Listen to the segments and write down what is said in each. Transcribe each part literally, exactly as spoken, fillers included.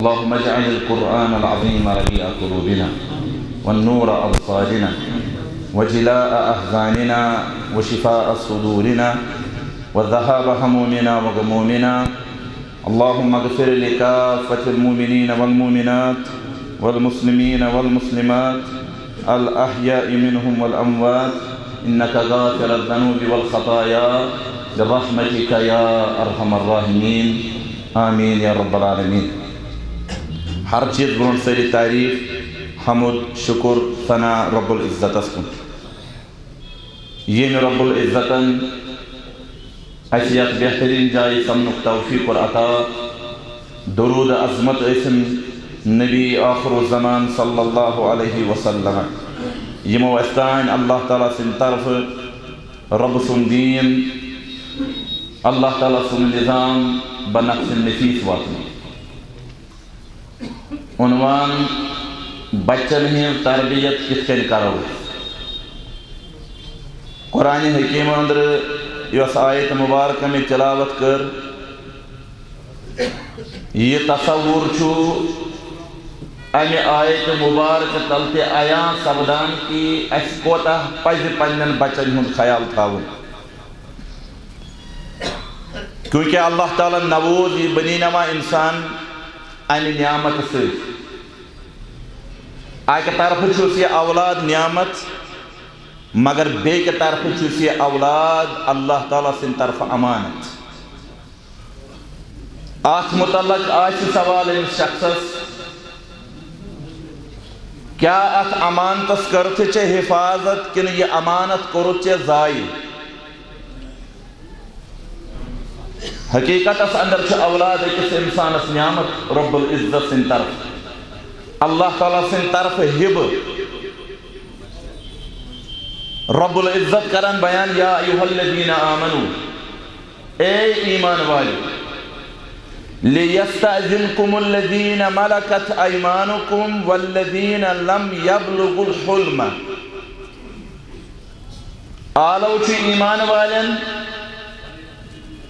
اللهم اجعل القرآن العظيم ربيع قلوبنا، والنور أبصارنا، وجلاء أحزاننا، وشفاء صدورنا، وذهاب همومنا وغمومنا. اللهم اغفر لكافة المؤمنين والمؤمنات، والمسلمين والمسلمات، الأحياء منهم والأموات، إنك غافر الذنوب والخطايا، برحمتك يا أرحم الراحمين. آمين يا رب العالمين. ہر چیز برونٛٹھ سٲری تعریف، حمد، شکر، ثنا رب العزتس کُن، ییٚمۍ رب العزتن اسہِ یتھ بہترین جایہِ سمنُک توفیق کوٚر عطا۔ درود عظمت ٲسِن نبی آخر الزمان صلی اللہ علیہ وسلم، یِمو اسہِ تام اللہ تعالیٰ سٕنٛدِ طرفہٕ رب سُنٛد دین، اللہ تعالیٰ سُنٛد نظام بنفس نفیس واتنوو۔ عنوان، بچن ہٕنٛز تربیت کِتھ کٔنۍ کرو أسۍ؟ قرآن حکیم اندر یۄس آیت مبارکہ مےٚ تلاوت کٔر، یہِ تصور چھُ امہِ آیت مبارکہ تل تہِ عیاں سپدان کہِ اسہِ کوتاہ پزِ پننٮ۪ن بچن ہُنٛد خیال تھاوُن۔ کیونکہ اللہ تعالیٰ نووز یہِ بنی نما انسان امہِ نعمت سۭتۍ۔ اکہِ طرفہٕ چھُس یہِ اولاد نعمت، مگر بیٚکہِ طرفہٕ چھُس یہِ اولاد اللہ تعالیٰ سٕنٛدِ طرفہٕ امانت۔ اتھ متعلق آسہِ سوال أمِس شخصس، کیا اتھ امانتس کٔرتھ ژےٚ حفاظت، کِنہٕ یہِ امانت کوٚرُتھ ژےٚ ضایع؟ حقیقتس اندر چھُ اولاد أکِس انسانس نعمت رب العزت سٕنٛدِ طرفہٕ، اللہ تعالیٰ سٕنٛدِ طرفہٕ ہبہٕ۔ رب العزت کران بیان، یا ایھا الذین آمنو، اے ایمان والو، لیستأذنکم الذین ملکت ایمانکم والذین لم یبلغوا الحلم۔ آلو چھُ ایمان والٮ۪ن،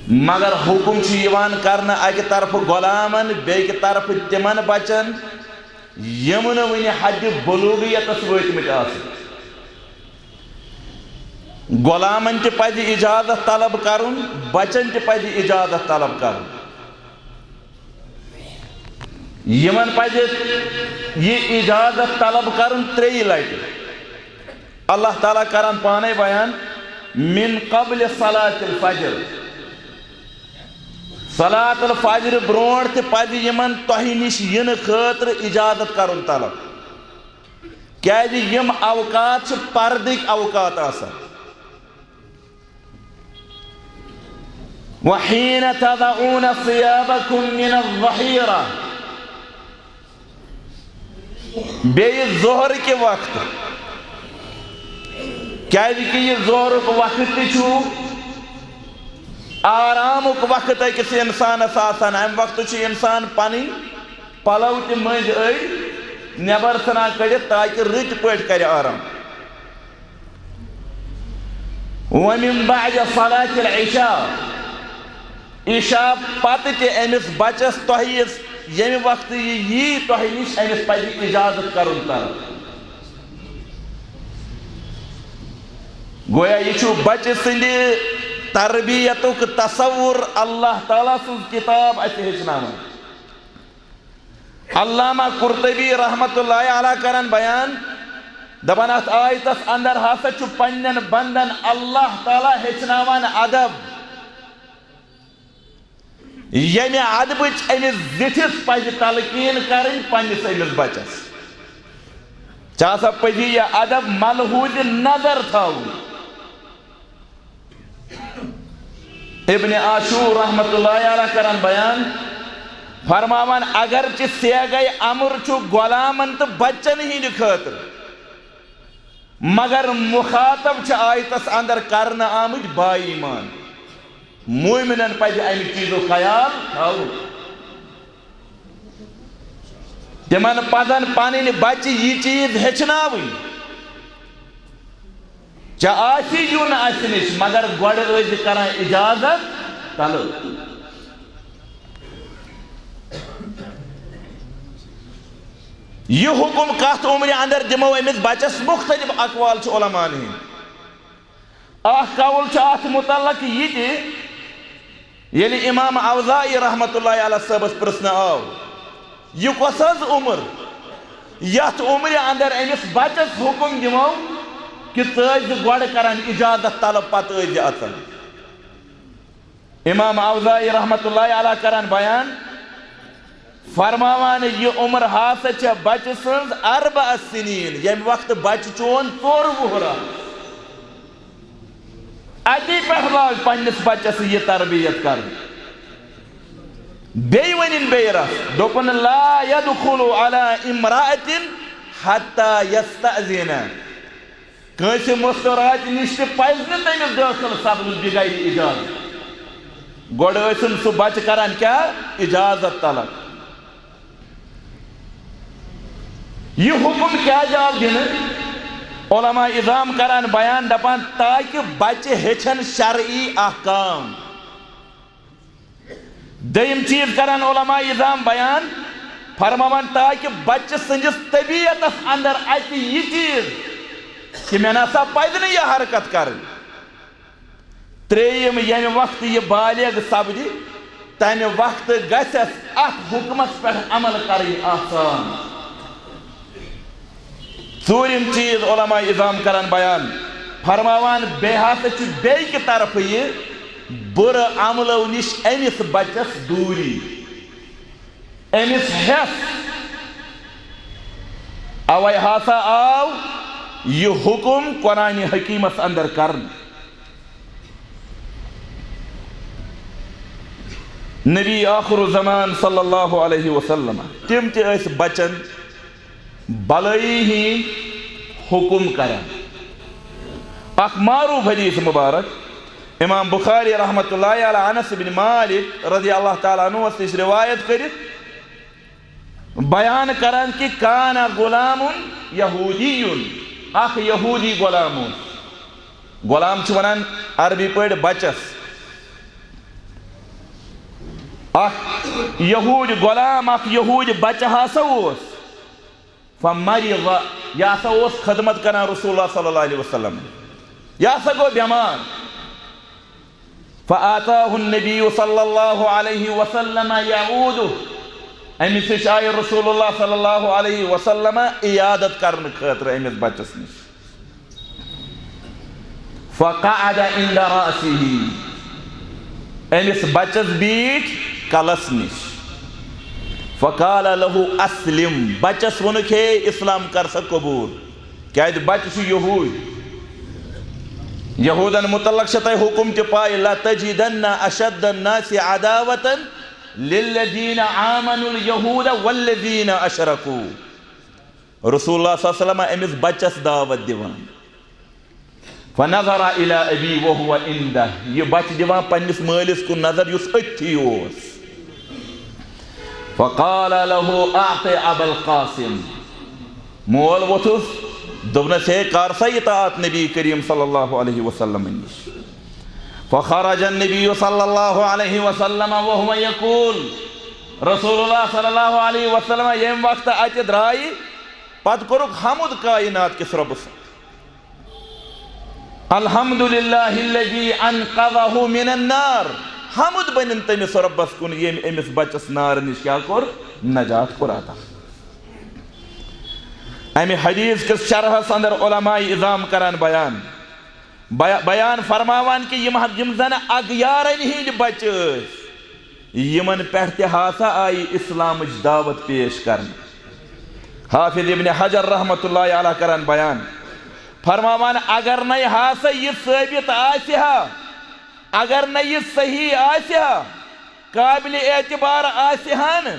مگر حکم چھُ یِوان کرنہٕ اکہِ طرفہٕ غلامن، بیٚکہِ طرفہٕ تِمن بچن، یِم نہٕ وُنہِ حدِ بلوغیتس وٲتمٕتۍ آسن۔ غلامن تہِ پزِ اجازت طلب کرُن، بچن تہِ پزِ اجازت طلب کرُن۔ یِمن پزِ یہِ اجازت طلب کرُن ترٛیٚیہِ لٹہِ۔ اللہ تعالیٰ کران پانے بیان، من قبل صلاة الفجر۔ صلاة الفجر برونٛٹھ تہِ پزِ یِمن تۄہہِ نِش یِنہٕ خٲطرٕ اجازت کرُن طلب، کیازِ یِم اوقات چھِ پردٕکۍ اوقات آسان۔ وحین تضعون ثیابکم من الظہیرہ۔ بیٚیہِ ظہر کہِ وقتہٕ، کیازِ کہِ یہِ ظہرُک وقت تہِ چھُ آرامُک وقت أکِس انسانس آسان۔ امہِ وقتہٕ چھُ انسان پنٕنۍ پلو تہِ مٔنٛزۍ أڑۍ نٮ۪بر ژھٕنان کٔڑِتھ، تاکہِ رٕتۍ پٲٹھۍ کرِ آرام۔ ومن بعد صلاة العشاء، عشاء پتہٕ تہِ أمِس بچس تۄہہِ ییٚمہِ وقتہٕ یہِ یی تۄہہِ نِش، أمِس پزِ اجازت کرُن طلب۔ گویا یہِ چھُ بچہٕ سٕنٛدِ تربیتُک تصور اللہ تعالیٰ سٕنٛز کتاب اسہِ ہیٚچھناوان۔ علامہ قرطبی رحمت اللہ علیہ کران بیان، دپان اتھ آیتس اندر ہسا چھُ پننٮ۪ن بندن اللہ تعالیٰ ہیٚچھناوان ادب، ییٚمہِ ادبٕچ أمِس زِٹھِس پزِ تلقین کرٕنۍ پننِس أمِس بچس۔ ژےٚ ہسا پزی یہِ ادب ملحوظ نظر تھاوُن۔ ابن عاشور رحمت اللہ علیہ کران بیان، فرماوان، اگرچہ صیغہ امر چھُ غلامن تہٕ بچن ہٕنٛدِ خٲطرٕ، مگر مخاطب چھِ آیتس اندر کرنہٕ آمٕتۍ با ایمان۔ مومنن پزِ امہِ چیٖزُک خیال تھاوُن۔ تِمن پزن پنٕنۍ بچہِ یہِ چیٖز ہیٚچھناوٕنۍ۔ ژےٚ آسی یُن اسہِ نِش، مگر گۄڈٕ ٲسۍ زِ کران اجازت طلب۔ یہِ حُکُم کتھ عمرِ اندر دِمو أمِس بچس؟ مُختلف اقوال چھِ علماءن ہٕنٛدۍ۔ اکھ قول چھُ اتھ متعلق یہِ تہِ، ییٚلہِ امام اوزاعی رحمتہ اللہ علیہ صٲبس پرژھنہٕ آو، یہِ کۄس حظ عمر، یتھ عمرِ اندر أمِس بچس حُکُم دِمو کہِ ژٕ ٲسۍ زِ گۄڈٕ کران اجازت طلب، پتہٕ ٲسۍ زِ اژان؟ امام اوزاعی رحمتہ اللہ علیہ کران بیان، فرماوان، یہِ عمر ہسا چھےٚ بچہٕ سٕنٛز اربع سنین، ییٚمہِ وقتہٕ بچہٕ چون ژور وُہُر آسہِ۔ اتی پٮ۪ٹھ لاگ پننِس بچس یہِ تربیت کرٕنۍ۔ بیٚیہِ ؤنِن بیٚیہِ رژھ، دوٚپُن، لا يدخل على امرأة حتى يستأذن۔ کٲنٛسہِ مستوراتہِ نِش تہِ پزِ نہٕ تٔمِس دٲخل سپدُن بغیر اجازت۔ گۄڈٕ ٲسِن سُہ بچہٕ کران کیٛاہ؟ اجازت طلب۔ یہِ حُکُم کیٛازِ آو دِنہٕ؟ علماء عظام کران بیان، دپان، تاکہِ بچہٕ ہیٚچھن شرعی احکام۔ دوٚیِم چیٖز کرن علماء عظام بیان، فرماوان، تاکہِ بچہٕ سٕنٛدِس طبیعتس اندر اژِ یہِ چیٖز کہِ مےٚ نسا پزِ نہٕ یہِ حرکت کرٕنۍ۔ ترٛیٚیِم، ییٚمہِ وقتہٕ یہِ بالغ سپدِ، تمہِ وقتہٕ گژھٮ۪س اتھ حُکمس پٮ۪ٹھ عمل کرٕنۍ آسان۔ ژوٗرِم چیٖز علماء عظام کران بیان، فرماوان، بیٚیہِ ہسا چھُ بیٚیہِ کہِ طرفہٕ یہِ بُرٕ عملو نِش أمِس بچس دوٗری، أمِس ہٮ۪س۔ اوے ہسا آو یہِ حُکُم قرآنِ حکیٖمس اندر کرنہٕ۔ نبی آخر الزمان صلی اللہ علیہ وسلم، تِم تہِ ٲسۍ بچن بلٲیی ہٕنٛدۍ حُکُم کران۔ اکھ معروف حدیث مبارک، امام بخاری رحمتہ اللہ علیہ انس بن مالک رضی اللہ تعالیٰ عنہ نِش روایت کٔرِتھ بیان کران کہِ کان غلام یہودی، اکھ یہودی غلام اوس۔ غلام چھِ ونان عربی پٲٹھۍ بچس۔ اکھ یہودی غلام، اکھ یہودی بچہ ہسا اوس۔ فمرض، یہِ ہسا اوس خدمت کران رسول اللہ صلی اللہ علیہ وسلم۔ یہِ ہسا گوٚو بٮ۪مار۔ فآتاه النبی صلی اللہ علیہ وسلم یعودہ، أمِس نِش آیہِ رسول اللہ صلی اللہ علیہ وسلم عیادت کرنہٕ خٲطرٕ أمِس بچس نِش۔ فقعد عند رأسه، أمِس بچس بیٖٹھۍ کلس نِش۔ فقال له اسلم، بچس ووٚنُکھ، ہے، اسلام کر سا قبول۔ کیازِ بچہِ چھُ یہوٗدۍ۔ یہوٗدن متعلق چھےٚ تۄہہِ حُکُم تہِ پاے، لَتَجِدَنَّ أَشَدَّ النَّاسِ عَدَاوَةً لِلَّذِينَ آمَنُوا الْيَهُودَ وَالَّذِينَ أَشْرَكُوا۔ رسول اللہ صلی اللہ علیہ وسلم أمِس بچس دعوت دِوان۔ فنظر إلى أبيه وهو عنده، یہِ بچہِ دِوان پننِس مٲلِس کُن نظر یُس أتھی اوس۔ فقال له أعط أبا القاسم، مول ووٚتھُس، دوٚپنَس، ہے، کر سا اطاعت نبی کریم صلی اللہ علیہ وسلم نِش۔ فخرج النبی صلی اللہ علیہ وسلم وهو يقول، رسول اللہ صلی اللہ علیہ وسلم ییٚمہِ وقتہٕ اَتہِ درٛایہِ، پتہٕ کوٚرُکھ حمد کائنات کِس رۄبَس۔ الحمد للہ الذی انقذہ من النار۔ حمد بنن تٔمِس رۄبَس کُن، ییٚمۍ أمِس بچس نارٕ نِش کیٛاہ کوٚر؟ نجات کوٚر عطا۔ امہِ حدیث کِس شرحس اندر علماء عظام کران بیان، بیا-، بیان فرماوان کہِ یِم حض-، یِم زن اغیارن ہٕنٛدۍ بچہٕ ٲسۍ، یِمن پٮ۪ٹھ تہِ ہسا آیہِ اسلامٕچ دعوت پیش کرنہٕ۔ حافظ ابن حجر رحمتہ اللہ علیہ کران بیان، فرماوان، اگر نَے ہسا یہِ ثٲبت آسہِ ہا، اگر نَے یہِ صحیح آسہِ ہا، قابل اعتبار آسہِ ہا نہٕ،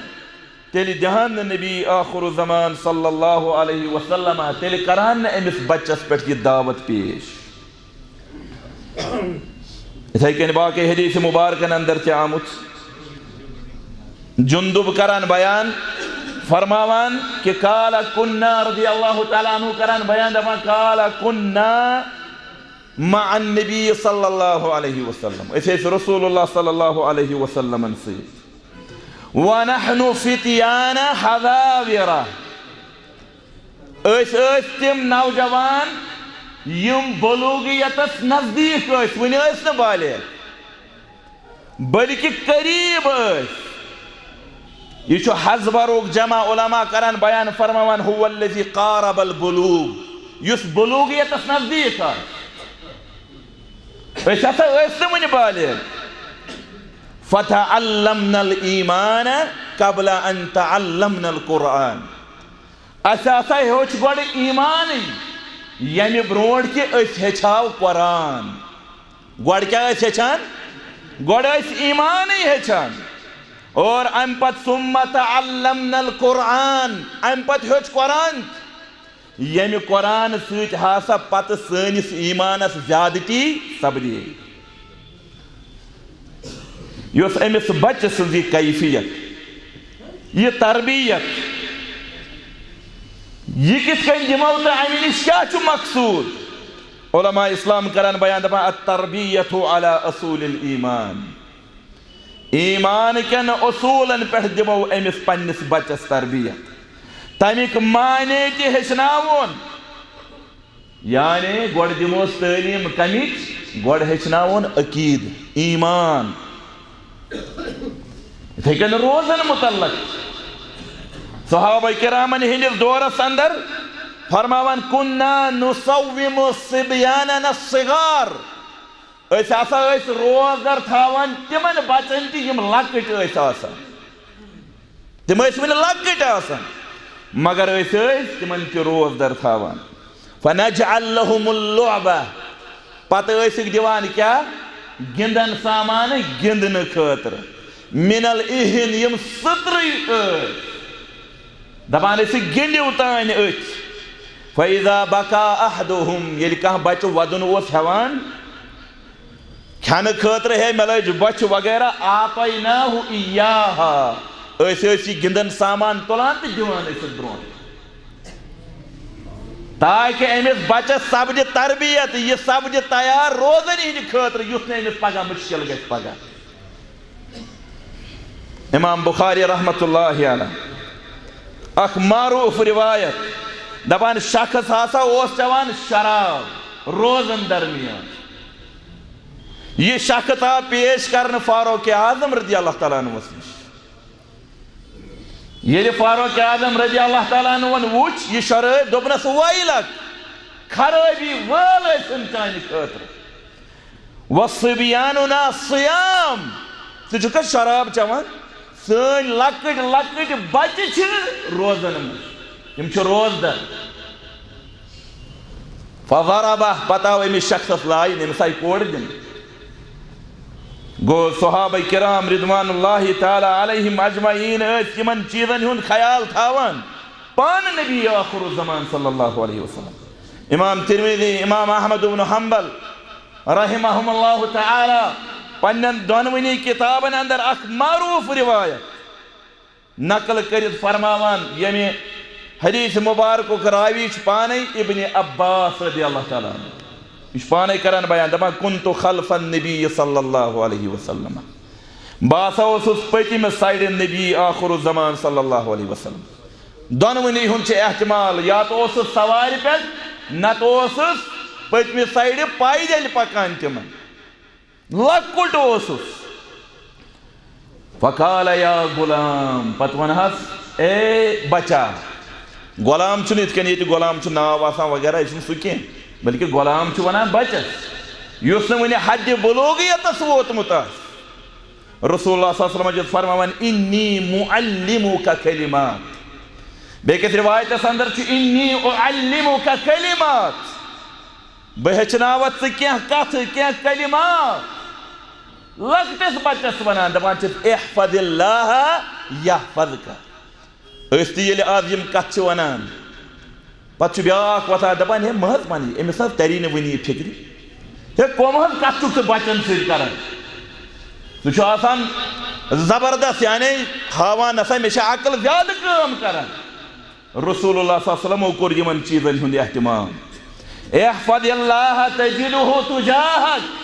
تیٚلہِ دِہن نہٕ نبی آخر الزمان صلی اللہ علیہ وسلم، تیٚلہِ کرہن نہٕ أمِس بچس پٮ۪ٹھ یہِ دعوت پیش۔ یِتھے کٔنۍ باقٕے حدیث مبارکن اندر تہِ آمُت۔ جندب کران بیان، فرماوان کہِ قال كنا، رضی اللہ تعالیٰ عنہ کران بیان، دپان، قال كنا مع النبی صلی اللہ علیہ وسلم، أسۍ ٲسۍ رسول اللہ صلی اللہ علیہ وسلمن سۭتۍ۔ ونحن فتيان حذاورة، أسۍ ٲسۍ تِم نوجوان یِم بلوغیتس نزدیٖک ٲسۍ، وُنہِ ٲسۍ نہٕ بالغ، بلکہِ قریب ٲسۍ۔ یہِ چھُ حزبروک جمع علماء کران بیان فرماوان، "هو الذی قارب البلوغ"، یُس بلوغیتس نزدیٖک آسہِ۔ أسۍ ہسا ٲسۍ نہٕ وُنہِ بالغ۔ "فتعلمنا الایمان قبل ان تعلمنا القرآن"، اَسہِ ہسا ہیوٚچھ گۄڈٕ ایمانٕے، ییٚمہِ برونٛٹھ کہِ أسۍ ہیٚچھاو قرآن۔ گۄڈٕ کیٛاہ ٲسۍ ہیٚچھان؟ گۄڈٕ ٲسۍ ایمانٕے ہیٚچھان۔ اور اَمہِ پتہٕ ثم تعلمنا القرآن، اَمہِ پتہٕ ہیوٚچھ قرآن۔ ییٚمہِ قرآن سۭتۍ ہسا پتہٕ سٲنِس ایمانس زیادتی سپدے۔ یۄس أمِس بچہٕ سٕنٛز یہِ کیفیت، یہِ تربیت، یہِ کِتھ کٔنۍ دِمو تہٕ اَمہِ نِش کیٛاہ چھُ مقصوٗد؟ علماء اسلام کران بیان، دپان، "التربیۃ علی اصول الایمان"، ایمان کٮ۪ن اصوٗلن پٮ۪ٹھ دِمو أمِس پننِس بچس تربیت، تمیُک معنی تہِ ہیٚچھناوُن۔ یعنی گۄڈٕ دِموس تعلیٖم کمِچ؟ گۄڈٕ ہیٚچھناوُن عقیٖدٕ، ایمان۔ یِتھَے کٔنۍ روزن متعلق صحابہ کرامن ہٕنٛدِس دورس اندر فرماوان، "کُنّا نُصَوِّمُ صِبْيَانَنَا الصِّغَارَ"، أسۍ ہسا ٲسۍ روزدر تھاوان تِمن بچن تہِ یِم لۄکٕٹۍ ٲسۍ آسان۔ تِم ٲسۍ وُنہِ لۄکٕٹۍ آسان، مگر أسۍ ٲسۍ تِمن تہِ روزدر تھاوان۔ فنجعل لهم اللعبہ، پتہٕ ٲسِکھ دِوان کیٛاہ؟ گِنٛدن سامانہٕ گِنٛدنہٕ خٲطرٕ۔ من العہن، یِم سٕترٕے ٲسۍ۔ دپان ٲسِکھ، "گِنٛدِو تانۍ أتھۍ۔" فاذا بکا احدهم، ییٚلہِ کانٛہہ بچہٕ ودُن اوس ہٮ۪وان، کھٮ۪نہٕ خٲطرٕ ہے مےٚ لٔج بۄچھِ وغیرہ، اعطیناہ ایاہا، أسۍ ٲسۍ یہِ گِنٛدن سامان تُلان تہٕ دِوان ٲسِس برونٛٹھ، تاکہِ أمِس بچس سپدِ تربیت، یہِ سپدِ تیار روزن ہٕنٛدِ خٲطرٕ، یُتھ نہٕ أمِس پگاہ مُشکل گژھِ پگاہ۔ امام بخاری رحمتہ اللہ علیہ، اکھ معروف روایت، دپان شخص ہسا اوس چٮ۪وان شراب روزن درمیان۔ یہِ شخص آو پیش کرنہٕ فاروق اعظم رضی اللہ تعالیٰ عنہس نِش۔ ییٚلہِ فاروق اعظم رضی اللہ تعالیٰ عنہن وُچھ یہِ شرٲبۍ، دوٚپنس، "ویلک، خرٲبی وٲل ٲسِن چانہِ خٲطرٕ۔" "وصبیاننا صیام"، ژٕ چھُکھا شراب چٮ۪وان؟ سٲنۍ لۄکٕٹۍ لۄکٕٹۍ بچہِ چھِ روزن منٛز، تِم چھِ روزدر۔ فضربہ، پتہٕ آو أمِس شخصس لایِنۍ، أمِس آیہِ کوڑ دِنہٕ۔ گوٚو، صحابہ کرام رضوان اللہ تعالیٰ علیہم اجمعین ٲسۍ یِمن چیٖزن ہُنٛد خیال تھاوان، پانہٕ نبی آخر الزمان صلی اللہ علیہ وسلم۔ امام ترمذی، امام احمد بن حنبل رحمہم اللہ تعالیٰ پننٮ۪ن دۄنوٕنی کتابن اندر اکھ معروف روایت نقل کٔرِتھ فرماوان، ییٚمہِ حدیث مبارکُک راوی چھُ پانے ابن عباس رضی اللہ تعالیٰ عنہ۔ یہِ چھُ پانے کران بیان، دپان، "کنت خلف النبی صلی اللہ علیہ وسلم"، بہٕ ہسا اوسُس پٔتمہِ سایڈٕ نبی آخر الزمان صلی اللہ علیہ وسلم۔ دۄنوٕنی ہُنٛد چھُ احتمال، یا تہٕ اوسُس سوارِ پٮ۪ٹھ، نتہٕ اوسُس پٔتمہِ سایڈٕ پیدل پکان تِمن۔ لۄکُٹ اوسُس۔ فقال یا غلام، پتہٕ ونہس، "اے بچا"۔ غلام چھُنہٕ یِتھ کٔنۍ ییٚتہِ غلام چھُ ناو آسان وغیرہ، یہِ چھُنہٕ سُہ کینٛہہ، بلکہِ غلام چھُ ونان بچس، یُس نہٕ وُنہِ حدِ بلوغیتس ووتمُت آسہِ۔ رسول اللہ صلی اللہ علیہ وسلم چھُ فرماوان، "انی معلمک کلمات"۔ بیٚکِس روایتس اندر چھُ، "انی اعلمک کلمات"۔ بہٕ ہیٚچھناوَتھ ژٕ کینٛہہ کَتھٕ، کینٛہہ کلمات۔ لۄکٹِس بَچَس وَنان، دَپان چھِس، "احفظ اللہ یحفظک۔" أسۍ تہِ ییٚلہِ آز یِم کَتھٕ چھِ وَنان، پَتہٕ چھُ بیٛاکھ وۄتھان، دَپان، "ہے، مہ حظ وَن یہِ، أمِس نہ حظ تَری نہٕ وٕنی فِکرِ۔ ہے، کۄم حظ کَتھ چھُکھ ژٕ بَچَن سۭتۍ کَران؟" سُہ چھُ آسان زبردست، یعنی ہاوان نہ سا مےٚ چھِ عقل زیادٕ کٲم کَران۔ رسول اللہ صلی اللہ علیہ وسلمو کوٚر یِمن چیٖزن ہُنٛد اہتمام۔ احفظ اللہ تجدہ تجاہک۔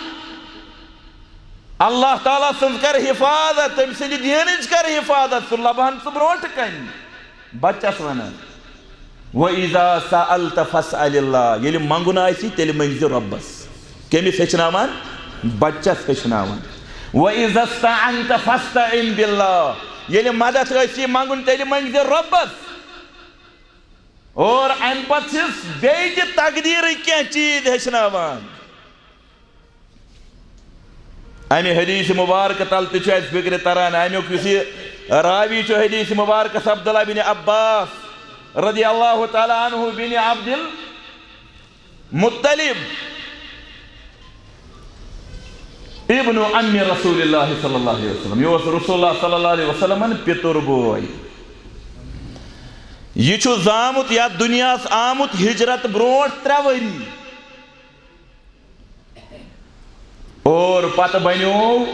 اللہ تعالیٰ سٕنٛز کر حفاظت، تٔمۍ سٕنٛدِ دیٖنٕچ کر حفاظت، سُہ لبہن ژٕ برونٛٹھ کنہِ۔ بچس ونان، وَإِذَا سَأَلْتَ فَاسْأَلِ اللَّهَ، ییٚلہِ منٛگُن آسہِ، تیٚلہِ مٔنٛگزِ رۄبَس۔ کٔمِس ہیٚچھناوان؟ بَچَس ہیٚچھناوان۔ وَإِذَا اسْتَعَنْتَ فَاسْتَعِنْ بِاللَّهِ، ییٚلہِ مدد آسی منٛگُن، تیٚلہِ مٔنٛگزِ رۄبَس۔ اور اَمہِ پَتہٕ چھِس بیٚیہِ تہِ تقدیٖرٕکۍ کینٛہہ چیٖز ہیٚچھناوان۔ اَمہِ حدیث مبارکہٕ تل تہِ چھُ اَسہِ فِکرِ تران، اَمیُک یُس یہِ راوی چھُ حدیث مبارکس، عبداللہ بن عباس رضی اللہ تعالیٰ عنہ بن عبد المطلب، ابن عم رسول اللہ صلی اللہ علیہ وسلم، یہِ اوس رسول اللہ صلی اللہ علیہ وسلمن پِتُر بوے۔ یہِ چھُ زامُت یَتھ دُنیاہَس آمُت ہجرت برونٛٹھ ترٛےٚ ؤری۔ اور پتہٕ بنیو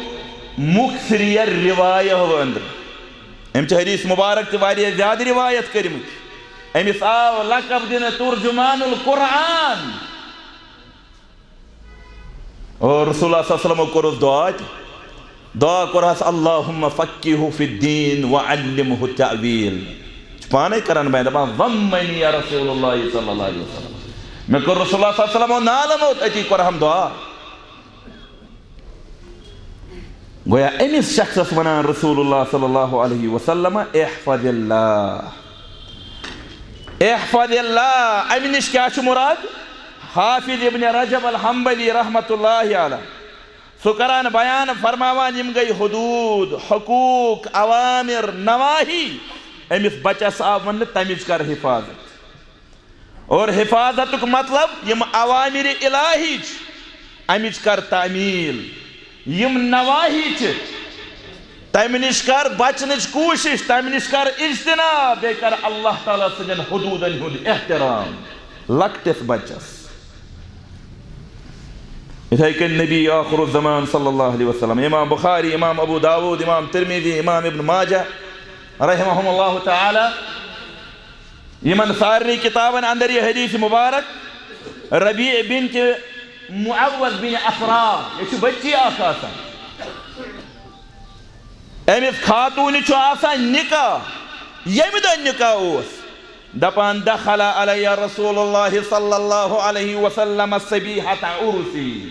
مُکثِرِ رِوایَہو أنٛدرٕ۔ أمۍ چھِ حدیث مبارک تہِ واریاہ زیادٕ رِوایت کٔرمٕتۍ۔ أمِس آو لقب دِنہٕ ترجمان القرآن۔ اور رسول اللہ صلی اللہ علیہ وسلمو کوٚرُس دعا تہِ۔ دعا کوٚرہَس، اللہم فقہہ فی الدین وعلمہ التأویل۔ چھُ پانے کران بیان، دپان، ضمنی یا رسول اللہ صلی اللہ علیہ وسلم۔ مےٚ کوٚر رسول اللہ صلی اللہ علیہ وسلمو نالہٕ موت، أتی کوٚرہم دعا۔ گویا أمِس شخصس ونان رسول اللہ صلی اللہ علیہ وسلم، احفظ اللہ، احفظ اللہ۔ امہِ نِش کیٛاہ چھُ مراد؟ حافظ ابن رجب الحنبلی رحمۃ اللہ علیہ سُہ کران بیان، فرماوان، یِم گٔے حدود، حقوق، اوامر، نواہی۔ أمِس بچس آو وننہٕ، تمِچ کر حفاظت۔ اور حفاظتُک مطلب، یِم اوامر الہی چھِ، امِچ کر تعمیل۔ یِم نواہی چھِ، تمہِ نِش کر بچنٕچ کوٗشش، تمہِ نِش کر اجتناب، بیٚیہِ کر اللہ تعالیٰ سٕنٛدٮ۪ن حدوٗدن ہُنٛد احترام۔ لۄکٹِس بچس۔ یِتھے کٔنۍ نبی آخر الزمان صلی اللہ علیہ وسلم، امام بخاری، امام ابو داود، امام ترمذی، امام ابن ماجہ رحمہم اللہ تعالی، یِمن سارنٕے کتابن اندر یہِ حدیث مبارک ربیع بنت معوذ بن افرا، یہِ چھِ بچی اکھ آسان۔ أمِس خاتوٗنہِ چھُ آسان نکاح، ییٚمہِ دۄہ نکاح اوس، دپان، دخل علی رسول اللہ صلی اللہ علیہ وسلم صبیحۃ عرسی۔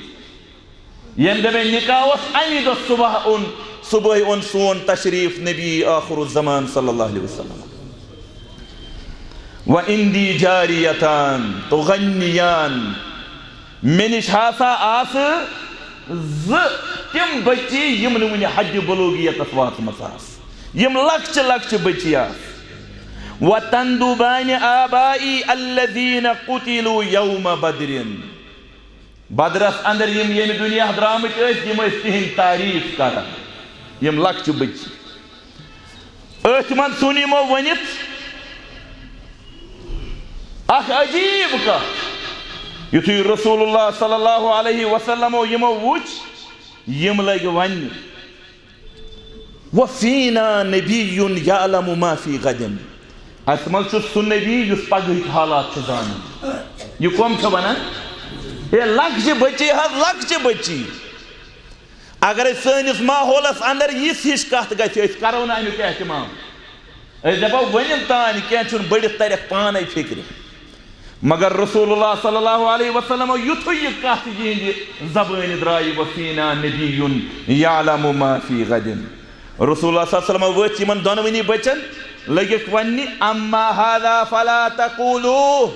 ییٚمہِ دۄہ مےٚ نکاح اوس، امی دۄہ صبح اوٚن، صبحٲے اوٚن سون تشریف نبی آخر الزمان صلی اللہ علیہ وسلم۔ وعندی جاریتان تغنیان، مےٚ نِش ہسا آسہٕ زٕ تِم بچی، یِم نہٕ وُنہِ حدِ بلوغیتس واتمژٕ آسہٕ، یِم لۄکچہِ لۄکچہِ بچی آسہٕ۔ وتندوبان آبائی الذین قتلوا یوم بدر۔ بدرس اندر یِم ییٚمہِ دُنیا درٛامٕتۍ ٲسۍ، یِم ٲسۍ تِہنٛدۍ تعریف کران، یِم لۄکچہِ بچی۔ أتھۍ منٛز ژھُن یِمو ؤنِتھ اکھ عجیب کتھ۔ یُتھُے رسول اللہ صلی اللہ علیہ وسلمو یِمو وُچھ، یِم لٔگۍ وننہِ، وفینا نبی یعلم ما فی غد۔ اسہِ منٛز چھُ سُہ نبی یُس پگہٕکۍ حالات چھُ زانان۔ یہِ کۄم چھِ ونان؟ ہے، لۄکچہِ بچی حظ، لۄکچہِ بچی۔ اگر أسۍ سٲنِس ماحولس اندر یِژھ ہِش کتھ گژھِ، أسۍ کرو نہٕ امیُک اہتمام۔ أسۍ دپو، ؤنِو تانۍ، کینٛہہ چھُنہٕ، بٔڑِتھ ترٮ۪کھ پانے فکرِ۔ مگر رسول اللہ صلی اللہ علیہ وسلم یُتھُے یہِ کتھ یِہنٛدِ زبٲنہِ درٛایہِ، وفینا نبی یعلم ما فی غد۔ رسول اللہ صلی اللہ علیہ وسلم ؤتھۍ یِمن دۄنوٕنی بچن، لٔگِکھ وننہِ، اما هذا فلا تقولوا۔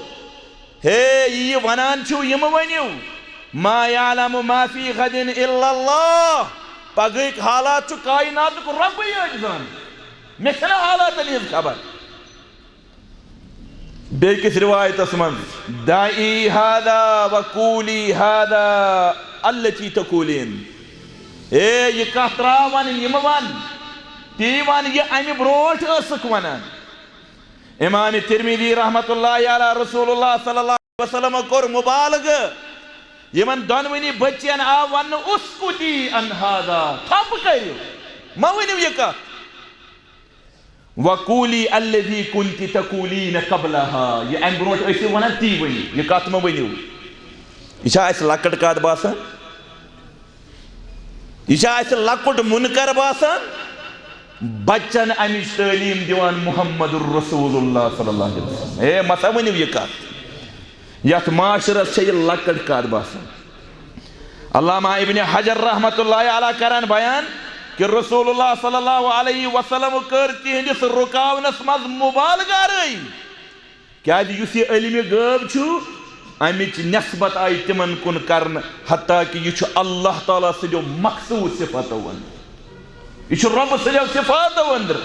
ہے، یہِ یہِ ونان چھِو، یہِ مہٕ ؤنِو۔ ما یعلم ما فی غد الا اللہ۔ پگہٕکۍ حالات چھُ کائناتُک رۄبٕے یٲتۍ زانان۔ مےٚ چھَنہٕ حالاتن ہٕنٛز خبر۔ بیٚیہِ کِس رِوایتس منٛز، دعی هذا وقولی هذا التی تقولین۔ ہے، یہِ کتھ ترٛاو ونٕنۍ، یہِ مہٕ ون۔ تی ون، یہِ امہِ برونٛٹھ ٲسٕکھ ونان۔ امام ترمذی رحمۃ اللہ علیہ، رسول اللہ صلی اللہ علیہ وسلم کوٚر مبالغہ۔ یِمن دۄنوٕنی بچین آو وننہٕ، اسکتی عن هذا، تھپ کٔرِو، مہ ؤنِو یہِ کتھ۔ وقولی الذی کنت تقولین قبلها، یہِ امہِ برونٛٹھ ٲسِو ونان، تی ؤنِو، یہِ کتھ مہ ؤنِو۔ یہِ چھا اسہِ لۄکٕٹ کتھ باسان؟ یہِ چھا اسہِ لۄکُٹ منکر باسان؟ بچن امِچ تعلیٖم دِوان محمد رسول اللہ صلی اللہ علیہ وسلم۔ ہے، مہ سا ؤنِو یہِ کتھ، یتھ معاشرس چھےٚ یہِ لۄکٕٹ کتھ باسان۔ علامہ ابن حجر رحمۃ اللہ علیہ کران بیان کہ رسول اللہ صلی اللہ علیہ وسلم کٔر تِہنٛدِس رُکاونس منٛز مبالغہ رٲیی۔ کیازِ یُس یہِ علمِ غٲب چھُ، امِچ نسبت آیہِ تِمن کُن کرنہٕ، حتیٰ کہ یہِ چھُ اللہ تعالیٰ سٕنٛدیو مخصوٗص صفتو اندر۔ یہِ چھُ رۄب سٕنٛدیو صفاتو اندر۔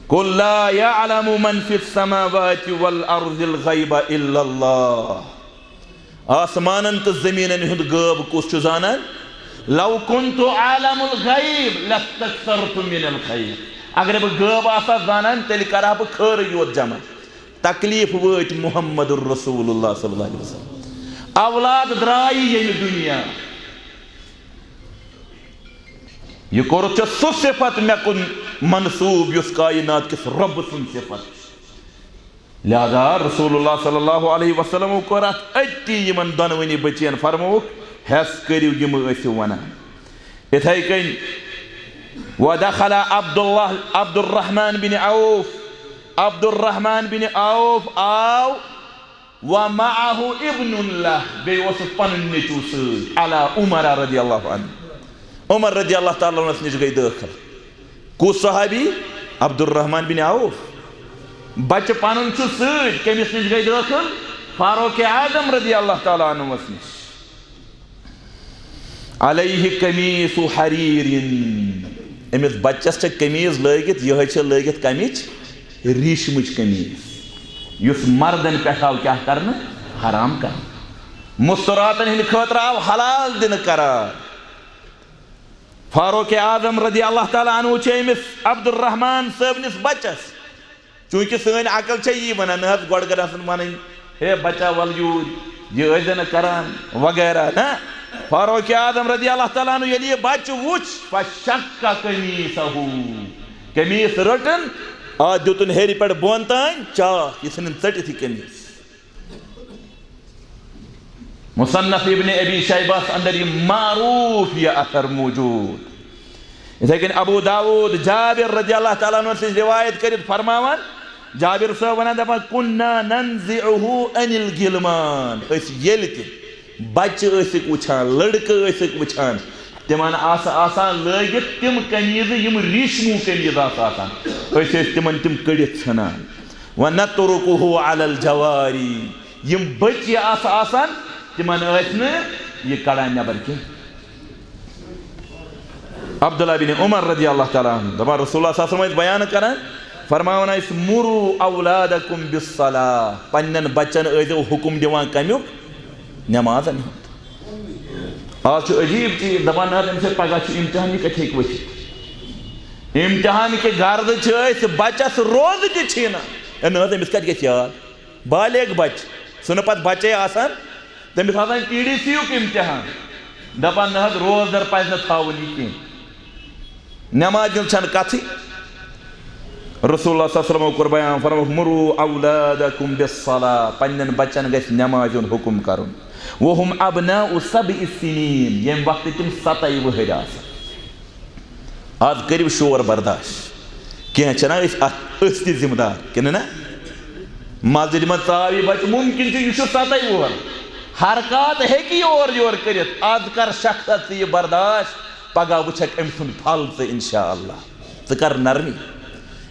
قل لا يعلم من في السماوات والأرض الغيب إلا الله۔ آسمانن تہٕ زٔمیٖنن ہُنٛد غٲب کُس چھُ زانان؟ لو كنت أعلم الغيب لاستكثرت من الخير۔ اگرے بہٕ غٲب آسہٕ ہا زانان، تیٚلہِ کرٕ ہا بہٕ خٲرٕے یوت جمع۔ تکلیف وٲتۍ محمد رسول اللہ صلی اللہ علیہ وسلم۔ اولاد درٛایہِ ییٚمہِ دُنیا۔ یہِ کوٚرُتھ ژےٚ سُہ صفت مےٚ کُن منسوٗب یُس کائنات کِس رۄبہٕ سُنٛد صفت چھُ۔ لہذا رسول اللہ صلی اللہ علیہ وسلم کوٚر اتھ أتی یِمن دۄنوٕنی بچین فرمووُکھ، حیٚس کٔرِو یِم ٲسِو ونان۔ اِتھے کٔنۍ، ودخل عبد الله، عبد الرحمن بن عوف، عبد الرحمن بن عوف آو، ومعه ابن له، بیٚیہِ اوسُس پنُن نیٚچوٗ سۭتۍ، على عمر رضی اللہ عنہ۔ عمر رضی اللہ تعالیٰ عنس نِش گٔے دٲخل۔ کُس صحابی؟ عبد الرحمن بن عوف۔ بچہٕ پنُن چھُ سۭتۍ، کٔمِس نِش گٔے دٲخل؟ فاروق اعظم رضی اللہ تعالیٰ عنہس نِش۔ علیہ قمیص حریر، أمِس بچس چھےٚ قمیٖض لٲگِتھ، یِہوٚے چھےٚ لٲگِتھ کمِچ؟ ریٖشمٕچ قمیٖض، یُس مردن پٮ۪ٹھ آو کیٛاہ کرنہٕ؟ حرام کرنہٕ۔ مستوراتن ہٕنٛدِ خٲطرٕ آو حلال دِنہٕ قرار۔ فاروق اعظم رضی اللہ تعالیٰ عنہ چھُ أمِس عبد الرحمن صٲبنِس بچس، چوٗنٛکہِ سٲنۍ عقل چھےٚ یی ونان، نہ حظ، گۄڈٕ گٔژھ آسٕنۍ ونٕنۍ، ہے بچہ، ول یوٗرۍ، یہِ ٲسۍ زِ نہٕ کران، وغیرہ۔ نہ، فاروق اعظم رضی اللہ تعالیٰ عنہ ییٚلہِ یہِ بچہٕ وُچھ، فشق قمیصہ، قمیٖض رٔٹٕن، آ، دیُتُن ہیٚرِ پٮ۪ٹھ بۄن تام چاکھ، یہِ ژھٕنِن ژٔٹِتھ یہِ قمیٖض۔ مصنف ابن ابی شیبہس اندر یہِ معروف یہِ اثر موجود۔ یِتھے کٔنۍ ابو داؤد جابر رضی اللہ تعالیٰ عنہ سٕنٛز روایت کٔرِتھ فرماوان، جابر صٲب ونان دپان، "كنا ننزعه عن الغلمان"، أسۍ ییٚلہِ تہِ بچہِ ٲسِکھ وٕچھان، لڑکہٕ ٲسِکھ وٕچھان، تِمن آسہٕ آسان لٲگِتھ تِم قمیٖضہٕ، یِم ریٖشموٗ قمیٖض آسہٕ آسان، أسۍ ٲسۍ تِمن تِم کٔڑِتھ ژھٕنان۔ "ونتركه على الجواري"، یِم بٔچہِ آسہٕ آسان، تِمن ٲسۍ نہٕ یہِ کڑان نٮ۪بر کینٛہہ۔ عبداللہ بن عمر رضی اللہ تعالیٰ عنہ دپان، رسول اللہ صلی اللہ علیہ وسلم ٲسۍ بیان کران، فرماوان ٲسۍ، "مروا اولادکم بالصلاة"، پننٮ۪ن بچن ٲسۍزیو حکم دِوان کمیُک؟ نمازن ہُنٛد۔ آز چھُ عجیب چیٖز، دپان، نہ حظ، أمِس ہے پگاہ چھُ امتحان، یہِ کتہِ ہیٚکہِ ؤتھِتھ؟ امتحان کہِ غرضہٕ چھِ أسۍ بچس روزٕ تہِ چھِنہٕ۔ ہے نہ حظ، أمِس کتہِ گژھِ یاد؟ بالغ بچہٕ، سُہ نہٕ پتہٕ بچے آسان، تٔمِس آسان ٹی ڈی سی یُک امتحان، دپان، نہ حظ، روزدر پزِ نہٕ تھاوُن یہِ کینٛہہ۔ نمازِ ہٕنٛز چھنہٕ کتھٕے۔ رسول اللہ صلی اللہ علیہ وسلمو کوٚر بیان، فرمووُکھ، "مروا اولادکم بالصلاة"، پننٮ۪ن بچن گژھِ نمازِ ہُنٛد حکم کرُن۔ "وهم ابناء سبع سنین"، ییٚمہِ وقتہٕ تِم ستَے وٕہٕرۍ آسن۔ آز کٔرِو شور برداشت، کینٛہہ چھِنہ أسۍ اتھ، أسۍ تہِ ذمہٕ دار، کِنہٕ نہ؟ مسجدِ منٛز ژاو یہِ بچہٕ، ممکن چھُ یہِ چھُ ستَے وُہُر، حرکات ہیٚکہِ یہِ اورٕ یورٕ کٔرِتھ۔ از کر شخصس ژٕ یہِ برداشت، پگاہ وٕچھکھ أمۍ سُنٛد پھل ژٕ، انشاءاللہ۔ ژٕ کر نرمی۔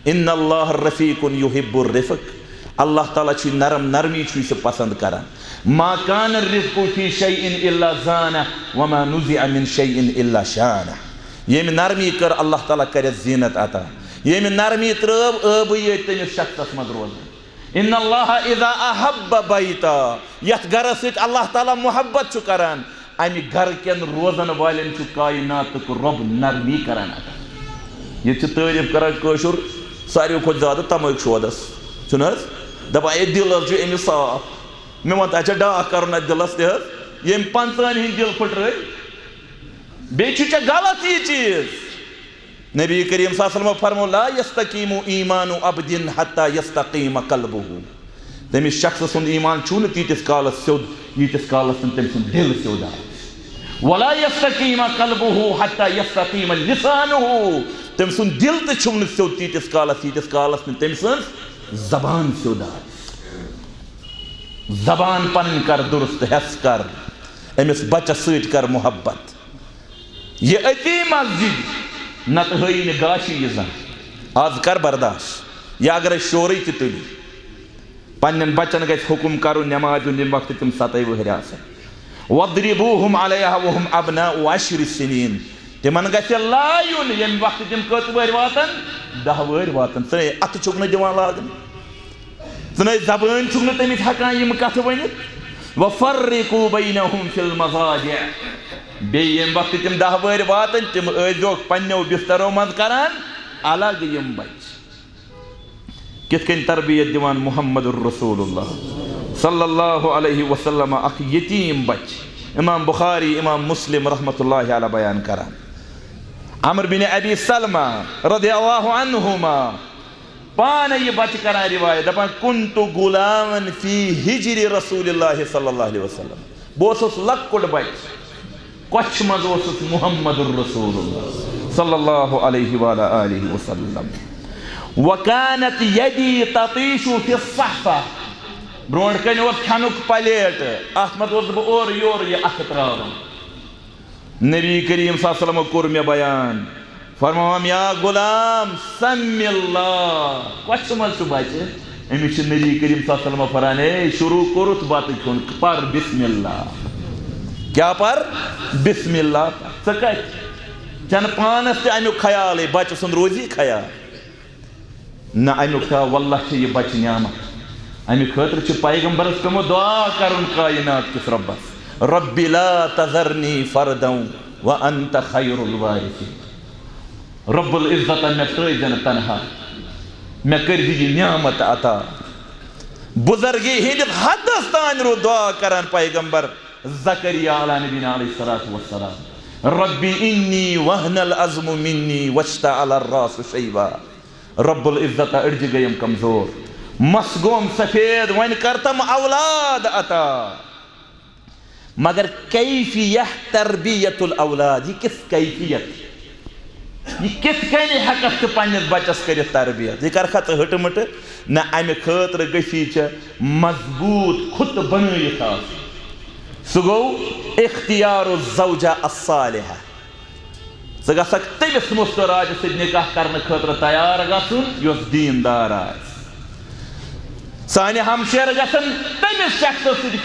ان اللہ رفیق یحب الرفق۔ اللہ تعالیٰ چھُ نرم نرمی، چھُ سُہ پسند کران۔ ما کان الرفق فی شیء الا زانہ، وما نزع من شیء الا شانہ۔ ییٚمہِ نرمی کٔر، اللہ تعالیٰ کرٮ۪س زینت عطا۔ ییٚمہِ نرمی ترٲو، ٲبٕے یٲتۍ تٔمِس شخصس منٛز روزان۔ ان اللہ اذا احب بیتا، یتھ گرس سۭتۍ اللہ تعالیٰ محبت چھُ کران، امہِ گرٕ کٮ۪ن روزن والٮ۪ن چھُ کائناتُک رۄب نرمی کران عطا۔ ییٚتہِ چھِ تعریف کران کٲشُر ساروی کھۄتہٕ زیادٕ تمٲکۍ شودس، چھُنہٕ حظ؟ دپان، "ہے، دل حظ چھُ أمِس صاف۔" مےٚ وَن، تۄہہِ چھا ڈاکھ کرُن اتھ دلس تہِ حظ؟ ییٚمۍ پنژہن ہٕنٛدۍ دل پھٕٹرٲوۍ۔ بیٚیہِ چھُ ژےٚ غلط یہِ چیٖز۔ نبی کریم صلی اللہ علیہ وسلم فرمو، "لا یستقیم ایمان عبد حتی یستقیم قلبہ۔" تٔمِس شخص سُنٛد ایمان چھُ نہٕ تیٖتِس کالس سیوٚد، ییٖتِس کالس نہٕ تٔمۍ سُنٛد دل سیوٚد آسہِ۔ "ولا یستقیم قلبہ حتی یستقیم لسانہ۔" تٔمۍ سُنٛد دِل تہِ چھُم نہٕ سیوٚد تیٖتِس کالَس، ییٖتِس کالَس نہٕ تٔمۍ سٕنٛز زبان سیوٚد آسہِ۔ زبان پنٕنۍ کر درست، ہٮ۪س کر۔ أمِس بچس سۭتۍ کر محبت۔ یہِ أتی مسجد، نتہٕ ہٲیی نہٕ گاشہِ یہِ زانٛہہ۔ آز کر برداش، یا اگرے شورٕے تہِ تُلہِ۔ پننٮ۪ن بچن گژھِ حکم کرُن نمازِ ہُنٛد، ییٚمہِ وقتہٕ تِم ستَے وٕہٕرۍ آسن۔ وَاضْرِبُوهُمْ عَلَيْهَا وَهُمْ أَبْنَاءُ عَشْرِ سِنِينَ۔ تِمن گژھِ لایُن، ییٚمہِ وقتہٕ تِم کٔژ وٕہٕرۍ واتن؟ دَہ وٕہٕرۍ واتن۔ ژٕ نے اتھٕ چھُکھ نہٕ دِوان لاگنہٕ۔ ژٕ نے زبٲنۍ چھُکھ نہٕ تٔمِس ہٮ۪کان یِم کَتھٕ ؤنِتھ۔ وَفَرِّقُوا بَيْنَهُمْ فِي الْمَضَاجِعِ۔ بیٚیہِ ییٚمہِ وقتہٕ تِم دَہ وٕہٕرۍ واتَن، تِم ٲسۍزیوکھ پنٛنیو بِسترو منٛز کَران الگ یِم بَچہِ۔ کِتھ کٔنۍ تربیت دِوان محمد رسول اللہ صلی اللہ علیہ وسلم اَکھ یتیٖم بَچہِ۔ امام بخاری، امام مسلم رحمتہ اللہ علیہ بیان کران۔ عمرو بن ابی سلمہ رضی اللہ عنہما پانہٕ یہِ بچہٕ کران روایت، دپان، "كنت غلاما في حجر رسول الله صلى الله عليه وسلم"، بہٕ اوسُس لۄکُٹ بچہٕ، کۄچھِ منٛز اوسُس محمد رسول اللہ صلی اللہ علیہ وعلى آله وسلم۔ "وكانت يدي تطيش في الصحفة"، برونٛٹھ کنہِ اوس کھٮ۪نُک پلیٹ، اتھ منٛز اوسُس بہٕ اورٕ یورٕ یہِ اتھٕ تراوان۔ نبی کریم صلی اللہ علیہ وسلم کوٚر مےٚ بیان، فرماوان، "یا غلام، سم اللہ"، کۄچھِ منٛز چھُ بچہِ، أمِس چھُ نبی کریم صلی اللہ علیہ وسلم فران، "اے، شروع کوٚرُتھ بتہٕ کھیوٚن، پر بسم اللہ"۔ کیٛاہ پر؟ بسم اللہ۔ ژٕ کتہِ؟ ژےٚ نہٕ پانس تہِ امیُک خیالٕے، بچہِ سُنٛد روزی خیال؟ نہ، امیُک تھاو، واللہ چھِ یہِ بچہِ نعمت۔ امہِ خٲطرٕ چھُ پیغمبرس پیومُت دعا کرُن کائنات کِس رۄبس، "رب لا تذرنی فردا وانت خیر الوارثین"۔ رب العزت، مےٚ ترٲوزِ نہٕ تنہا، مےٚ کٔرزِ یہِ نعمت عطا۔ بزرگی ہٕنٛدِس حدس تام روٗد دعا کران پیغمبر زکریا علیٰ نبینا علیہ الصلوۃ والسلام، "رب انی وہن العظم منی واشتعل الرأس شیبا"۔ رب العزت، أڈجہِ گٔیم کمزور، مس گوم سفید، وۄنۍ کرتم اولاد عطا۔ مگر کیفیت تربیت الاولاد، یہِ کِژھ کیفیت؟ یہِ کِتھ کٔنۍ ہٮ۪ککھ ژٕ پننِس بچس کٔرِتھ تربیت؟ یہِ کرکھا ژٕ ہٕٹہٕ مٕٹہٕ؟ نہ، امہِ خٲطرٕ گژھی ژےٚ مضبوٗط خُطہٕ بنٲیِتھ آسُن۔ سُہ گوٚو اختیار الزوجہ الصالحہ۔ ژٕ گژھکھ تٔمِس مستوراتہِ سۭتۍ نکاح کرنہٕ خٲطرٕ تیار گژھُن یۄس دیندار آسہِ۔ سانہِ ہمشیرٕ گژھن تٔمِس شخصس سۭتۍ